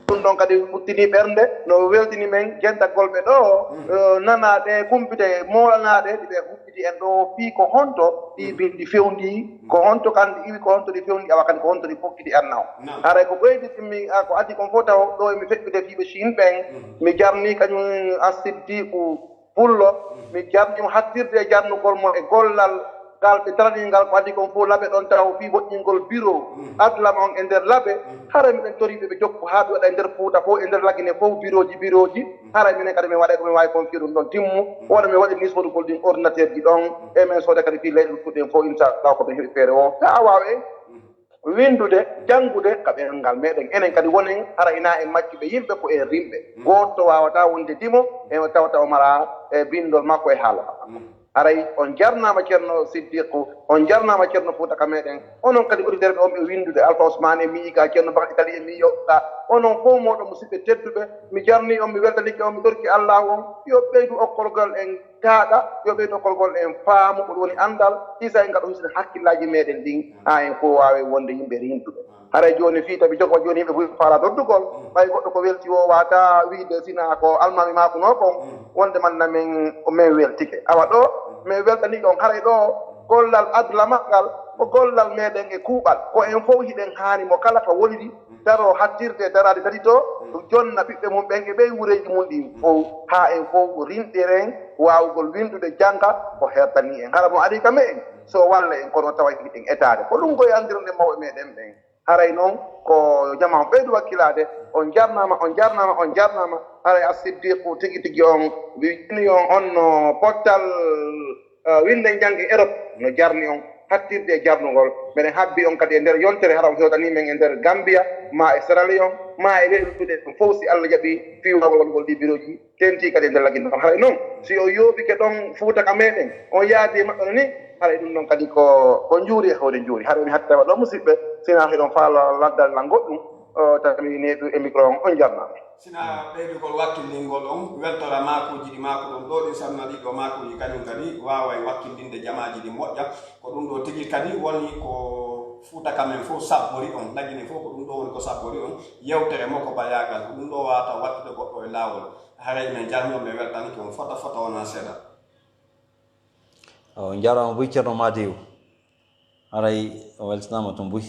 Ɗum ɗon kadi ɓuttinii ɓernde, no weltini men jentagol ɓe ɗo, mm, eh, nanaa ɗe kumpite moolanaaɗe, ɗi ɓe huɓɓiti en ɗo, fii ko honto ɗi, mm, binndi fewndi, mm, ko honto kandi iwi, ko honto ɗi fewndi, awa kadi ko honto ɗi pokkiti en naw. Naam. Haray ko ɓeydi mi, a, ko adii kon fof taw ɗo emi feƴƴude fii ɓe Chine ɓen, mm, mi jarnii kañum Asiddiiku Pullo, mi jarnii mo hattirde e jarnugol mo e gollal ngal ɓe daranii ngal, ko adii kon fof Labe ɗon tawa fii moƴƴingol biro, mm, Adlama on e nder Labe. Mm. Haray miɗen torii ɓe, ɓe jokku haa ɓe waɗa e nder Fuuta fof, e nder Lagine fof, birooji, birooji. Mm. Haray minen kadi min waɗa ko min waawi kon fii ɗum ɗon timmu. Mm. Wona min waɗi nisforugol ɗin ordinateur ji ɗon. Mm. E min sooda kadi fii leyɗe luttuɗe ɗen fof, inchallah, ko min heɓi feere o. Haa waawa en. Mm. Winndude, janngude ka ɗemngal meeɗen. Enen kadi wonen, hara hinaa en maccuɓe yimɓe, ko en rimɓe. Mm. Gooto waawataa wonde dimo, e tawa tawa mara e binndol makko e haala makko. Mm. Haray on jarnaama, Ceerno Siddiqu, on jarnaama, Ceerno Fuuta ka meeɗen. Onon kadi auditeur ɓe on ɓe winndude, Alfa Usmaan e mi yi'i ka, Ceerno Bakari Kali e mi yi'i ka. Onon fof mooɗon musidɓe tedduɓe, mi jarnii on, mi weltanike on, mi torki Allaahu on, yo ɓeydu okkorgol en taaɗa, yo ɓeydu okkorgol en faamu ko ɗum woni anndal, hisa en ngaɗo hisina hakkillaaji meeɗen ɗin, haa en fof waawe wonde yimɓe rintuɓe. Haray jooni fii tawi jogo jooni yimɓe fof faala noddugol, ɓay goɗɗo ko welti o waata wiide sina ko almaami maakunoo kon, wonde man na men, ko men weltike. Awa ɗo, men weltanii on haray ɗo, gollal adlama ngal, ko gollal meeɗen e kuuɓal. Ko en fof hiɗen haani mo kala ka woniri, daroo hattirde e daraade darito, jonna ɓiɓɓe mum ɓen e ɓey wureeji mum ɗin fof, haa en fof rinɗiren waawugol winndude, jannga, ko hertanii en. Hara mo arii ka me'en, so walla en, kono tawa hiɗen etaade. Ko ɗum koye anndirde mawɓe meeɗen ɓen. Haray noon, ko jamaa on ɓeydu wakkilaade. On jarnaama, on jarnaama, on jarnaama. Haray As-Siddiqu tigi tigi on, wi-, wini on, on no pottal eh, winnde njannge Erop no jarni on, hattirde e jarnugol. Meɗen habbi on kadi e nder yontere, hara on hewtanii men e nder Gambia, maa e Sierra Leone, maa e leyɗe luttuɗe ɗum fof, si Allah jaɓi, fii waawgol waɗugol ɗii birooji, tentii kadi e nder Lagine ɗon. Haray noon, si on yooɓike ɗon Fuuta ka meeɗen, on yaadi e maɓɓe no ni, haray ɗum ɗon kadi ko, ko njuuri e hoore njuuri. Haray mi hatta waɗo musidɓe, sinaa hiɗon faala laddal lan goɗɗum, o, tawi neeɓi e micro on, on jarnaama. Sina ɓeydugol wakkillingol on, weltora maakuuji ɗi maakuɗon ɗo, ɗin sanna ɗiɗo maakuuji kañum kadi waaway wakkillinde jamaaji ɗi moƴƴa. Ko ɗum ɗo tigi kadi woni ko Fuuta ka men fof sabbori on, Lagine fof ko ɗum ɗo woni ko sabbori on, yewtere mo ko bayaagal, ko ɗum ɗo waawata wattude goɗɗo e laawol. Haray men jarni on, men weltanike on fota fota wonaa seeɗa. O, njaaraama buy Ceerno Madiw. Haray o weltanaama toon buy.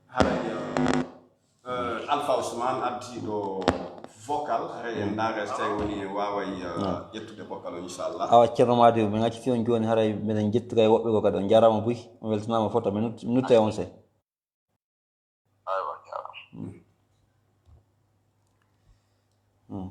Haray, eh, Alpha Ousmane addiiɗo vocal, haray en ndaara so tawi woni en waaway, eh, ƴettude vocal o, inchallah. Awa, Ceerno Madiw, min acciti on jooni, haray miɗen njetti kay woɓɓe goo kadi. On njaaraama buy, on weltanaama fota, mi nut-, mi nutta e on sey. Aywa, jaaraama. Mm. Mm.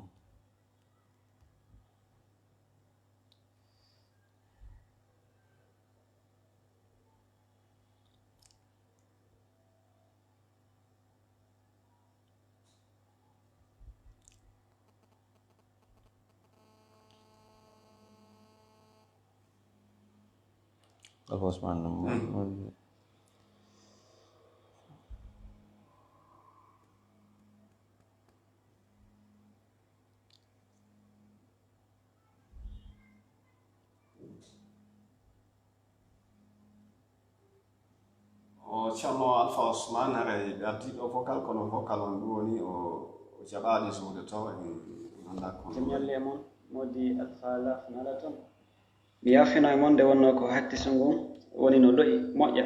Alpha Ousmane ɗum. Mm. O Ceerno Alpha Ousmane, haray ɓe artii ɗo vocal, kono vocal on ɗum woni o, o jaɓaali suude to, en, en anndaa ko. Jam ñalle e mon, moodi Alpha Laf nala toon. Mi yaafino e mon nde wonnoo ko hakkiso ngun woni no lo'i moƴƴa.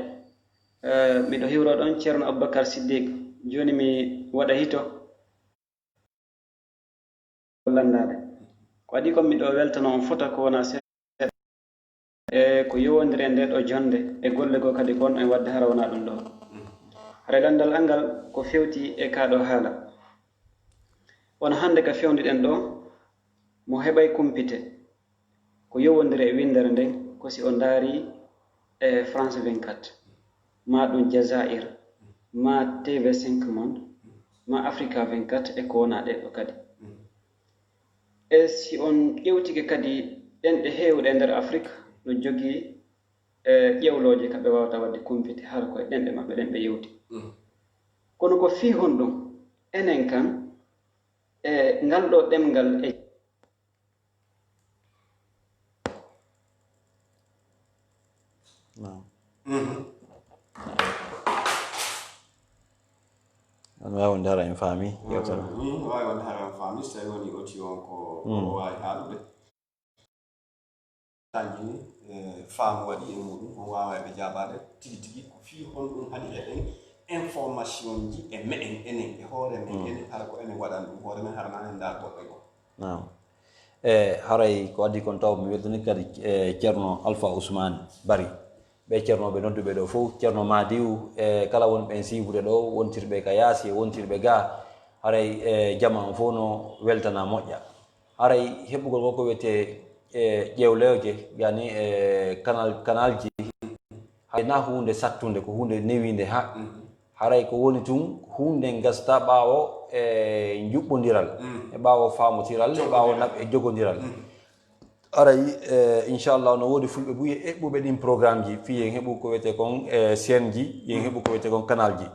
Eh, miɗo hiwroo ɗon Ceerno Abubakar Siddiq. Jooni mi waɗa hito. Lanndaaɓe. Ko adii kon miɗo weltano on fota ko wonaa seeɗa. E ko yowondiri e ndee ɗoo jonnde e golle goo kadi kon en waɗde hara wonaa ɗum ɗoo. Haray lanndal an ngal ko fewti e kaa ɗoo haala. Wano hannde ka fewndi ɗen ɗoo, mo heɓay kumpite. Ko yowondiri e winndere nden ko si o ndaari e France vingt-quatre, maa ɗum Jazair, maa T V cinq Monde, maa Africa vingt-quatre e ko wonaa ɗee ɗoo kadi. E si on ƴewtike kadi ɗenɗe heewɗe e nder Afrik no jogii e ƴewlooje ka ɓe waawata waɗde kumpite hara ko e ɗenɗe maɓɓe ɗen ɓe yewti. Kono ko fii honɗum enen kan e ngal ɗoo ɗemngal e Naam. On waawi wonde hara en faami yewtere. Waawi wonde hara en faami so tawi woni oti on ko o waawi haalude. Tanji e faamu waɗi e muɗum on waawa ɓe jaabaade tigi tigi ko fii honɗum haɗi eɗen information ji e meɗen enen e hoore men enen hara ko enen waɗan ɗum hoore men hara na en ndaar goɗɗo goo. Naam. E haray ko adii kon taw mi weltani kadi e Ceerno Alpha Ousmane Bari. Ɓee ceernooɓe nodduɓe ɗoo fow, Ceerno Madiw e kala wonɓe en siibude ɗoo, wontirɓe ka yaasi e wontirɓe gaa. Haray e jamaa on fow no weltana moƴƴa. Haray heɓugol ko ko wiyetee e ƴeewlooje, yani e canal, canal ji, hay na huunde sattunde, ko huunde newiinde ha. Haray ko woni tun, huunde nde gasta ɓaawo e njuɓɓondiral, e ɓaawo faamotiral, e ɓaawo naɓ-, e jogondiral. Haray e inchallah no woodi fulɓe buy e eɓɓuɓe ɗin programme ji, fii yen heɓu ko wiyetee kon e chaîne ji, yen heɓu ko wiyetee kon canal ji.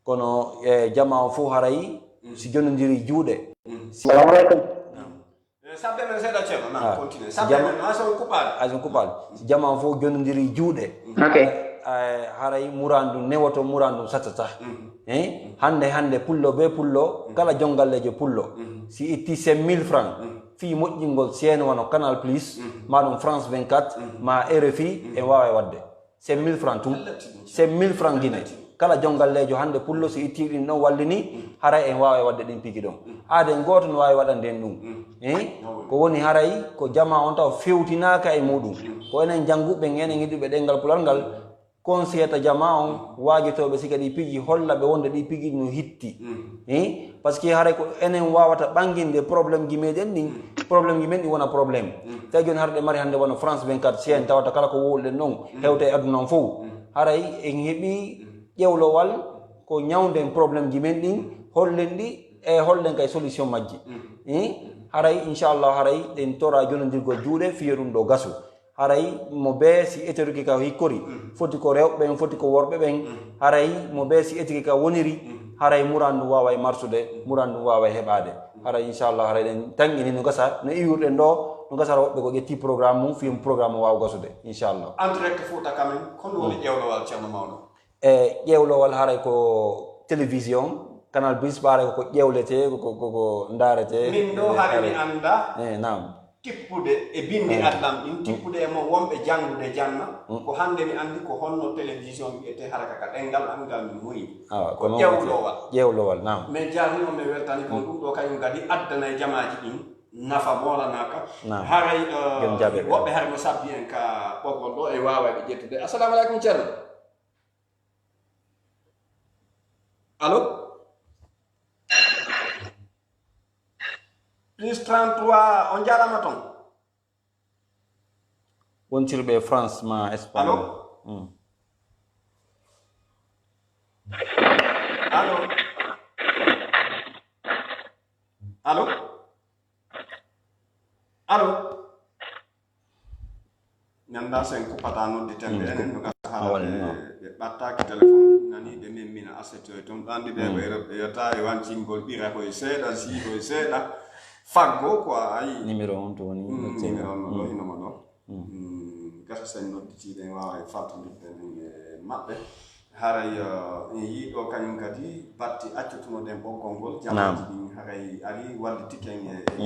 Kono e jamaa on fow haray si jonnondiri juuɗe. Si Salamu alaikum. Eh, sabbe men seeɗa ceerno na continue sabbe men na son kuɓaali. Ay son kuɓaali. Si jamaa on fow jonnondiri juuɗe. Ok. Eh, haray murandu newoto, murandu sattata. Eh, hannde hannde pullo be pullo kala jonngalleejo pullo si itti cinq mille francs fii moƴƴingol chaîne wano Canal Plus ma ɗum France vingt-quatre ma R F I en waawa e waɗde. Cinq mille francs tun. Cinq mille francs Guinée. Kala jonngalleejo hannde pullo si itti ɗin ɗon wallini haray en waawa e waɗde ɗin piiji ɗon. Aaden gooto no waawi waɗande en ɗum. Eh, ko woni haray ko jamaa on taw fewtinaaka e muɗum. Ko enen jannguɓe ɓen, enen yiɗuɓe ɗemngal pular ngal, konsiyata jamaa on, waajotooɓe si kadi piiji holla ɓe wonde ɗi piiji no hitti. Eh, parce que haray ko enen waawata ɓannginde problème ji meɗen ɗin, problème ji men ɗin wona problème. Tawi jooni hara ɗe mari hannde wano France vingt-quatre, si en tawata kala ko wowluɗen ɗon hewta e aduna on fow. Haray en heɓi ƴewlowal ko ñawnden problème ji men ɗin, hollen ɗi e hollen kay solution majji. Eh, haray inchallah haray ɗen tora jonnondirgol juuɗe fiyo ɗum ɗo gasu. Haray mo bee si etorike ka hikkori, foti ko rewɓe ɓen, foti ko worɓe ɓen. Haray mo bee si etike ka woniri, haray muran ɗum waaway marsude, muran ɗum waaway heɓaade. Haray inchallah haray ɗen tanƴini no gasa, no iwirɗen ɗo, no gasa hara woɓɓe ko ƴetti programme mum, fii mo programme o waawa gasude inchallah. En direct Fouta quand même, ko honɗum woni ƴeewlowal ceerno mawɗo? E ƴeewlowal haray ko télévision, Canal Plus ɓaare ko ƴeewletee, ko, ko, ko, ko ndaaretee. Min ɗo haray mi annda. Eh, naam. Tippude e binndi allam ɗin, tippude e mon wonɓe janngude janna, ko hannde mi anndi ko honno télévision wiyetee hara ka ka ɗemngal am ngal mi moyni. Awa, ko noon wiyetee ƴeewlowal. Ƴeewlowal, naam. Min jaarnii on, min weltanii on, ɗum ɗoo kañum kadi addanay jamaaji ɗin nafa moolanaaka. Naam. Haray woɓɓe haray no sabbi en ka ɓoggol ɗoo, en waaway ɓe ƴettude. Assalamu aleykum ceerno. Allo? Plus trente-trois, on njaaraama toon. Wontirɓe France ma Espagne. Allo? Mm. Allo? Allo? Allo? Ñannda sen kuppata noddi tembe enen no gasa hala ɓe ɓattaki téléphone nani ɓe memmina asetoy toon ɗo anndi ɓe ko yota e wancingol ɓira koye seeɗa sii koye seeɗa faggo ko a ayi numéro on to woni numéro on no ɗo hino mo ɗo gasa sen nodditiiɓe en waawa e faltondirde enen e maɓɓe. Haray, eh, en yii ɗo kañum kadi batti accutunoɗen ɓoggol ngol, jamaaji ɗin haray ari wallitike en e, e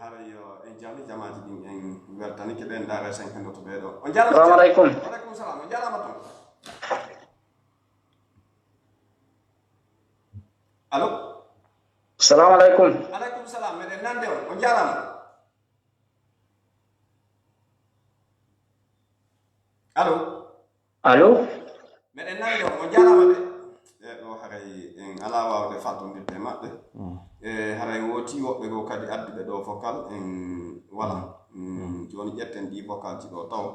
haray, eh, en jaami jamaaji ɗin, en weltanike ɓe, ndaara sen hendoto ɓe ɗo. On jaaraama. Salamu aleykum. Wa aleykum salam. On jaaraama toon. Allo? Salamu aleykum. Aleykum salam. Meɗen nande on. On jaaraama. Allo? Allo? Meɗen nande on. On jaaraama de. E ɗo haray en alaa waawde faltondirde e maɓɓe. E haray wooti woɓɓe goo kadi adduɓe ɗo vocal en wala. Mm, jooni ƴetten ɗi vocalji ɗo taw.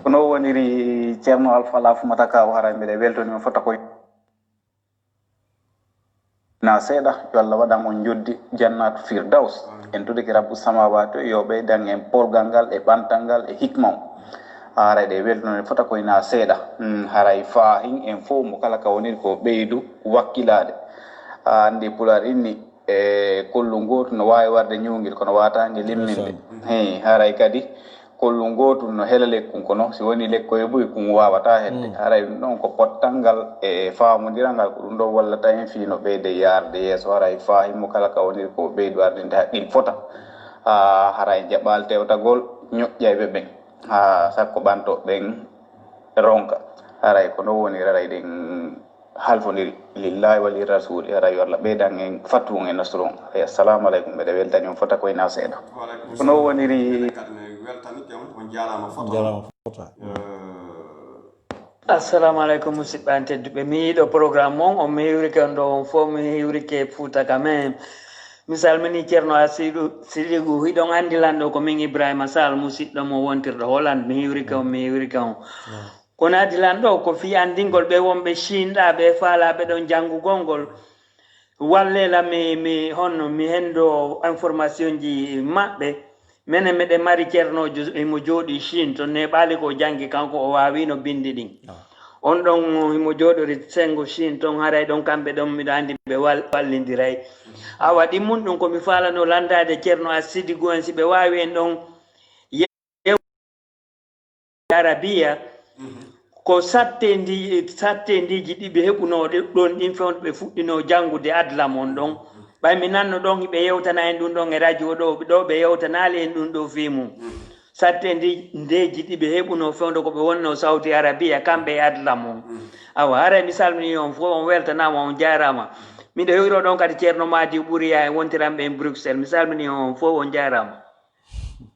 Ko no woniri Ceerno Alfa Lafu Matakaw, haray mbiɗa weltoni on fota koye na seeɗa, yo Allah waɗan on njoddi Jannatu Firdaws. En tudiki Rabbu Samawati o, yo ɓeydan en polgal ngal e ɓantal ngal e hikma on. Haray ɗe weltoni fota koye na seeɗa. Mm, haray faahin en fof mo kala ka woniri ko ɓeydu wakkilaade. A anndi Pulaar inni, e kollu ngootu no waawi warde ñuungel, kono waata nge limminde. Hey, haray kadi kollu ngootu no hela lekkun, kono si woni lekkoye buy kun waawata hedde. Haray ɗum ɗon ko pottal ngal e faamondiral ngal, ko ɗum ɗon wallata en fii no ɓeyde yaarde yeeso. Haray faahin mo kala ka woniri ko ɓeydu ardinde haqqil fota. Haa haray jaɓal tewtagol ñoƴƴayɓe ɓen. Haa sakko ɓanto ɓen ronka. Haray ko no woni haray ɗen halfondiri lillahi wa li rasuli, haray yo Allah ɓeydan en fattuwon e nasru on. Haray assalamu aleykum, mbeɗa weltani on fota koye na seeɗa. Ko no woniri. Kadi mi weltanike on, on jaaraama fota. On jaaraama fota. Eh, assalamu aleykum, musidɓe an tedduɓe. Mi yiɗo programme on, on mi hiwrike on ɗo, on fof mi hiwrike Fuuta quand même. Mi salmini Ceerno Asidu Sidigu, hiɗon anndi lanɗo ko min Ibrahima Sall, musidɗo mo wontirɗo Holland. Mi hiwrike on, mi hiwrike on. Kono addi lan ɗo ko fii anndingol ɓe wonɓe Chine ɗaa, ɓe faalaa ɓe ɗon janngugol ngol. Wallee la mi, mi honno mi henndo information ji maɓɓe. Menen meɗen mari ceernoojo himo jooɗii Chine, to neeɓaali ko janngi kanko, o waawiino binndi ɗin. On ɗon himo jooɗori senngo Chine ton, haray ɗon kamɓe ɗon miɗo anndi ɓe wal-, wallindiray. Awa ɗin mun ɗum ko mi faalano lanndaade Ceerno Assidi Guen, si ɓe waawi en ɗon Arabiya, ko sattendi-, sattendiiji ɗi ɓe heɓunoo ɗe-, ɗon ɗin fewndo ɓe fuɗɗinoo janngude adlam on ɗon. Ɓay mi nanno ɗon hiɓe yewtana en ɗum ɗon e radio ɗo, ɗo ɓe yewtanaali en ɗum ɗo fii mum. Sattendiiji ɗi ɓe heɓunoo fewndo ko ɓe wonnoo Saudi Arabiya, kamɓe e adlam on. Awa, haray mi salminii on fof, on weltanaama, on jaaraama. Miɗo hiwroo ɗon kadi Ceerno Madiw Ɓuriya e wontiranɓe en Bruxelles. Mi salminii on fof, on jaaraama.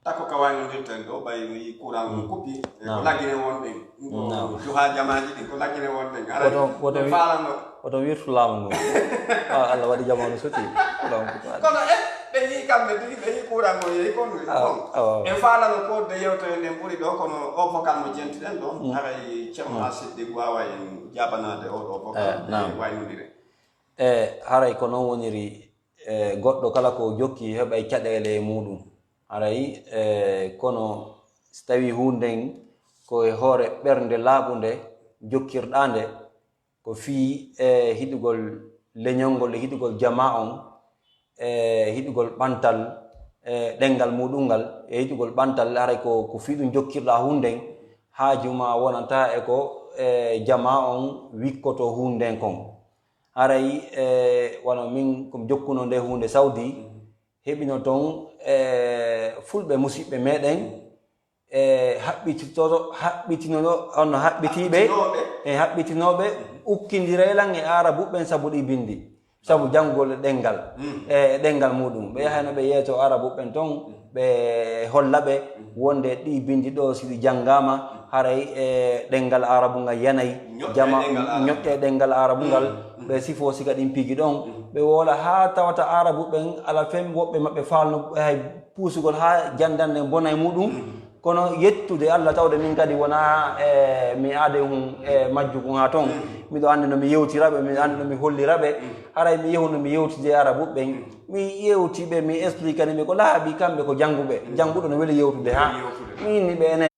Takko ka waynondirten ɗo, ɓay mi yii courant on kuppi, e ko laggine won ɗen. Ɗum ko duhaa jamaaji ɗin, ko laggine won ɗen. Haray woto, woto ɓe wi-, faalano. Woto wirtu laamu ngu. Ah, Allah waɗi jamaanu soti. Courant on kuppi. Kono e, ɓe yii kamɓe tigi, ɓe yii courant on yehi kon. Ah, bon. Ah, ah. En faalano ko de yewtere nden ɓuri ɗo, kono o vocal mo jentiɗen ɗon, haray Ceerno Asid ɗi waawa en jaabanaade o ɗo vocal, eh, e waynondire. E haray ko non woniri, e, goɗɗo kala ko jokki heɓay caɗeele e muɗum. Haray, e, kono si tawii huunde nden ko e hoore ɓernde laaɓunde jokkirɗaa nde, ko fii, e, hiɗugol leñol ngol e hiɗugol jamaa on, e, hiɗugol ɓantal, e, ɗenngal muɗum ngal, e hiɗugol ɓantal, haray ko, ko fii ɗum jokkirɗaa huunde nden, haaju maa wonata e ko, e, jamaa on wikkoto huunde nden kon. Haray, e, wano min ko mi jokkuno nde huunde Saudi, heɓino ton, e, fulɓe musiɓɓe meɗen, e, haɓɓititoto, haɓɓitinoɗo, hono haɓɓitiiɓe, haɓɓitinooɓe, e, haɓɓitinooɓe ukkindiray lan e Aarabu ɓen sabu ɗi binndi, sabu janngugol e ɗenngal, e, e ɗenngal muɗum. Ɓe yahayno ɓe yeeso Aarabu ɓen ton, ɓe holla ɓe wonde ɗi binndi ɗo, si ɗi janngaama, haray, e, ɗenngal Aarabu ngal yanay, jama, ñoƴƴa e ɗenngal Aarabu ngal, ɓe sifoo siga ɗin piiji ɗon, ɓe woola haa tawata Aarabu ɓen ala fen woɓɓe maɓɓe faalno hay puusugol haa janndande bonay muɗum. Kono yettude Allah tawde min kadi wonaa, e, mi aade hun, e, majjugol haa ton. Miɗo anndi no mi yewtira ɓe, miɗo anndi no mi hollira ɓe. Haray mi yehuno mi yewtide e Aarabu ɓen. Mi yewti ɓe, mi expliquani ɓe ko laaɓi kamɓe ko jannguɓe. Jannguɗo no weli yewtude haa. Min ni ɓe enen,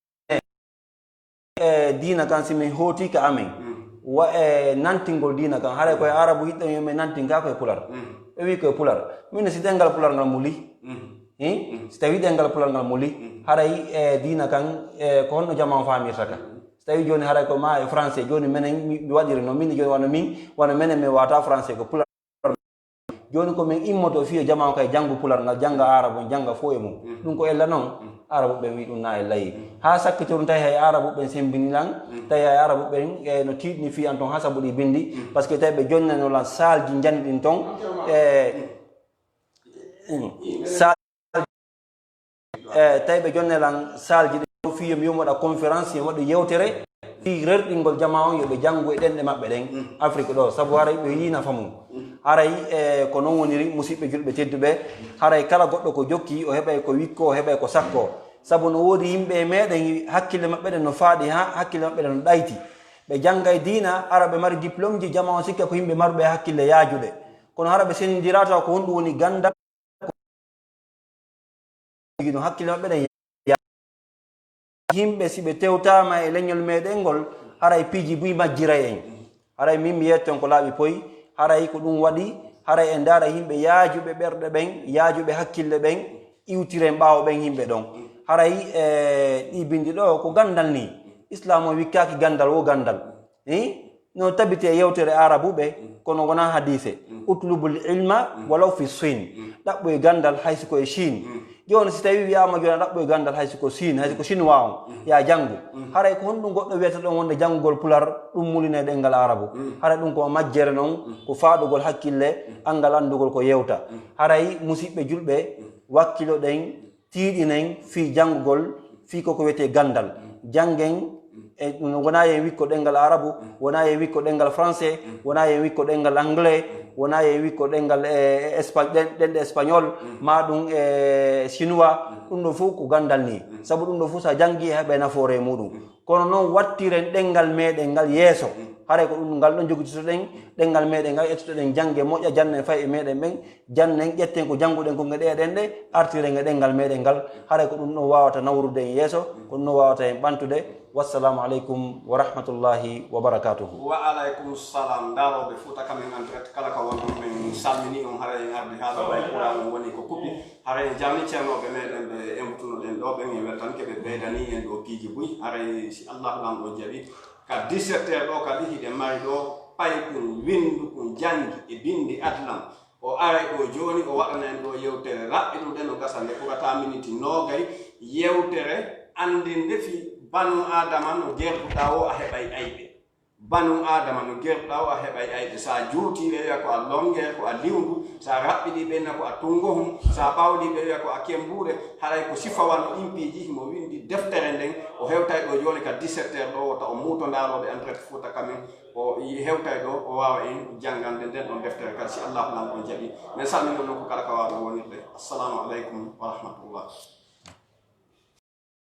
e, diina kan si min hooti ka amen. Wa, e, nantingol diina kan. Haray ko e Aarabu hiɗɗen yo min nantinga ko e Pular. Ɓe wi ko e Pular. Min si ɗenngal Pular ngal muli. Hi? Si tawii ɗenngal Pular ngal muli, haray, e, diina kan, e, ko honno jamaa on faamirta ka? Tawi jooni haray ko ma e français, jooni menen mi mi waɗiri no min jooni wano min, wano menen min wata français ko pular. Jooni ko min immoto fiyo jama o kay janngu pular ngal, jannga arabu, jannga fof e mum. Ɗum ko ella noon, arabu ɓen wi ɗum na ella yi. Haa sakkitorum tawi hay arabu ɓen sembini lan, tawi hay arabu ɓen e no tiiɗni fii an toon haa sabu ɗi binndi, parce que tawi ɓe jonnano lan saalji njani ɗin toon, e, saalji e tawi ɓe jonne lan saalji ɗi fii yo mi yomi waɗa conférence, yo mi waɗa yewtere fii rerɗingol jama on yo ɓe janngu e ɗenɗe maɓɓe ɗen, Afrique ɗo, sabu haray ɓe yii nafa mum. Haray e ko non woniri, musiɓɓe julɓe tedduɓe, haray kala goɗɗo ko jokki o heɓay ko wikko, o heɓay ko sakko. Sabu no woodi yimɓe e meɗen hakkille maɓɓe ɗen no faaɗi haa hakkille maɓɓe ɗen no ɗayti. Ɓe janngay diina, hara ɓe mari diplôme ji, jama on sikka ko yimɓe maruɓe hakkille yaajuɗe. Kono hara ɓe senndira taw ko honɗum woni ganndal. Ɗum hakkille maɓɓe ɗen ya-, yimɓe si ɓe tewtaama e leñol meɗen ngol, haray piiji buy majjiray en. Haray min mi yetton ko laaɓi poy, haray ko ɗum waɗi, haray en ndaara yimɓe yaajuɓe ɓerɗe ɓen, yaajuɓe hakkille ɓen, iwtiren ɓaawo ɓen yimɓe ɗon. Haray e ɗi binndi ɗo ko ganndal ni. Islam o wikkaaki ganndal wo ganndal. Eh? No tabiti e yewtere Arabuɓe, kono wonaa hadiise. Utlubul ilma walaw fi Siin. Ɗaɓɓoy ganndal hay si ko e Chine. Jooni si tawi wiyaama jooni a ɗaɓɓoy ganndal hay si ko Chine, hay si ko chinois on, ya janngu. Haray ko honɗum goɗɗo wiyata ɗon wonde janngugol pular, ɗum mulina e ɗemngal Arabu. Haray ɗum ko majjere non, ko faaɗugol hakkille, anngal anndugol ko yewta. Haray musiɓɓe julɓe, wakkiloɗen, tiiɗinen fii janngugol, fii koko wiyetee ganndal. Janngen, e, wonaa yen wikko ɗemngal Arabu, wonaa yen wikko ɗemngal Français, wonaa yen wikko ɗemngal Anglais, wonaa yen wikko ɗemngal, e, e, Espa-, ɗen-, ɗemɗe Espagnol, maa ɗum, e, Chinois, ɗum ɗo fof ko ganndal nii. Sabu ɗum ɗo fof so a janngii, a heɓay nafoore e muuɗum. Kono noon wattiren ɗemngal meɗen ngal yeeso. Haray ko ɗum ngal ɗon jogitotoɗen, ɗemngal meɗen ngal ƴettotoɗen jannge moƴƴa, jannen fay e meɗen ɓen, jannen ƴetten ko jannguɗen kon e ɗee ɗemɗe, artiren e ɗemngal meɗen ngal. Haray ko ɗum ɗon waawata nawrude en yeeso, ko ɗum ɗon waawata en ɓantude. Wassalamu aleykum wa rahmatullahi wa barakatuhu. Wa aleykum salam. Ndarooɓe Fuuta Cameras en direct, kala ka wonɗon, min salminii on. Haray en ardi haa ɗo, ɓay courant on woni ko kuɓɓi. Haray en jaami ceernooɓe meɗen ɓe embutunoɗen ɗo ɓen, en weltanke ɓe, ɓeydanii en ɗo piiji buy. Haray si Allahu Lanɗo jaɓi, ka dix-sept heures ɗo kadi hiɗen mari ɗo paykun, winndukun, janngi e binndi adlam. O aray ɗo jooni, o waɗana en ɗo yewtere raɓɓiɗunde no gasa, nde ɓurata miniti noogay, yewtere anndinde fii banu Aadama no gerɗuɗaa o a heɓay ayɓe. Banu Aadama no gerɗa o a heɓay ayɓe. So a juutii ɓe wiya ko a lonngeer, ko a liwndu. So a raɓɓiɗii ɓe wiya ko a tunngohun. So a ɓawlii ɓe wiya ko a kembuure. Haray ko sifa wano ɗin piiji himo winndi deftere nden. O hewtay ɗo jooni ka dix-sept heures ɗo, wota o muuto ndaarooɓe en direct Fuuta Cameras. O hewtay ɗo, o waawa en janngande nden ɗon deftere kadi, si Allahu Lanɗo jaɓi. Men salmina non ko kala ka waaɗo wonirde. Assalamu aleykum wa rahmatullah.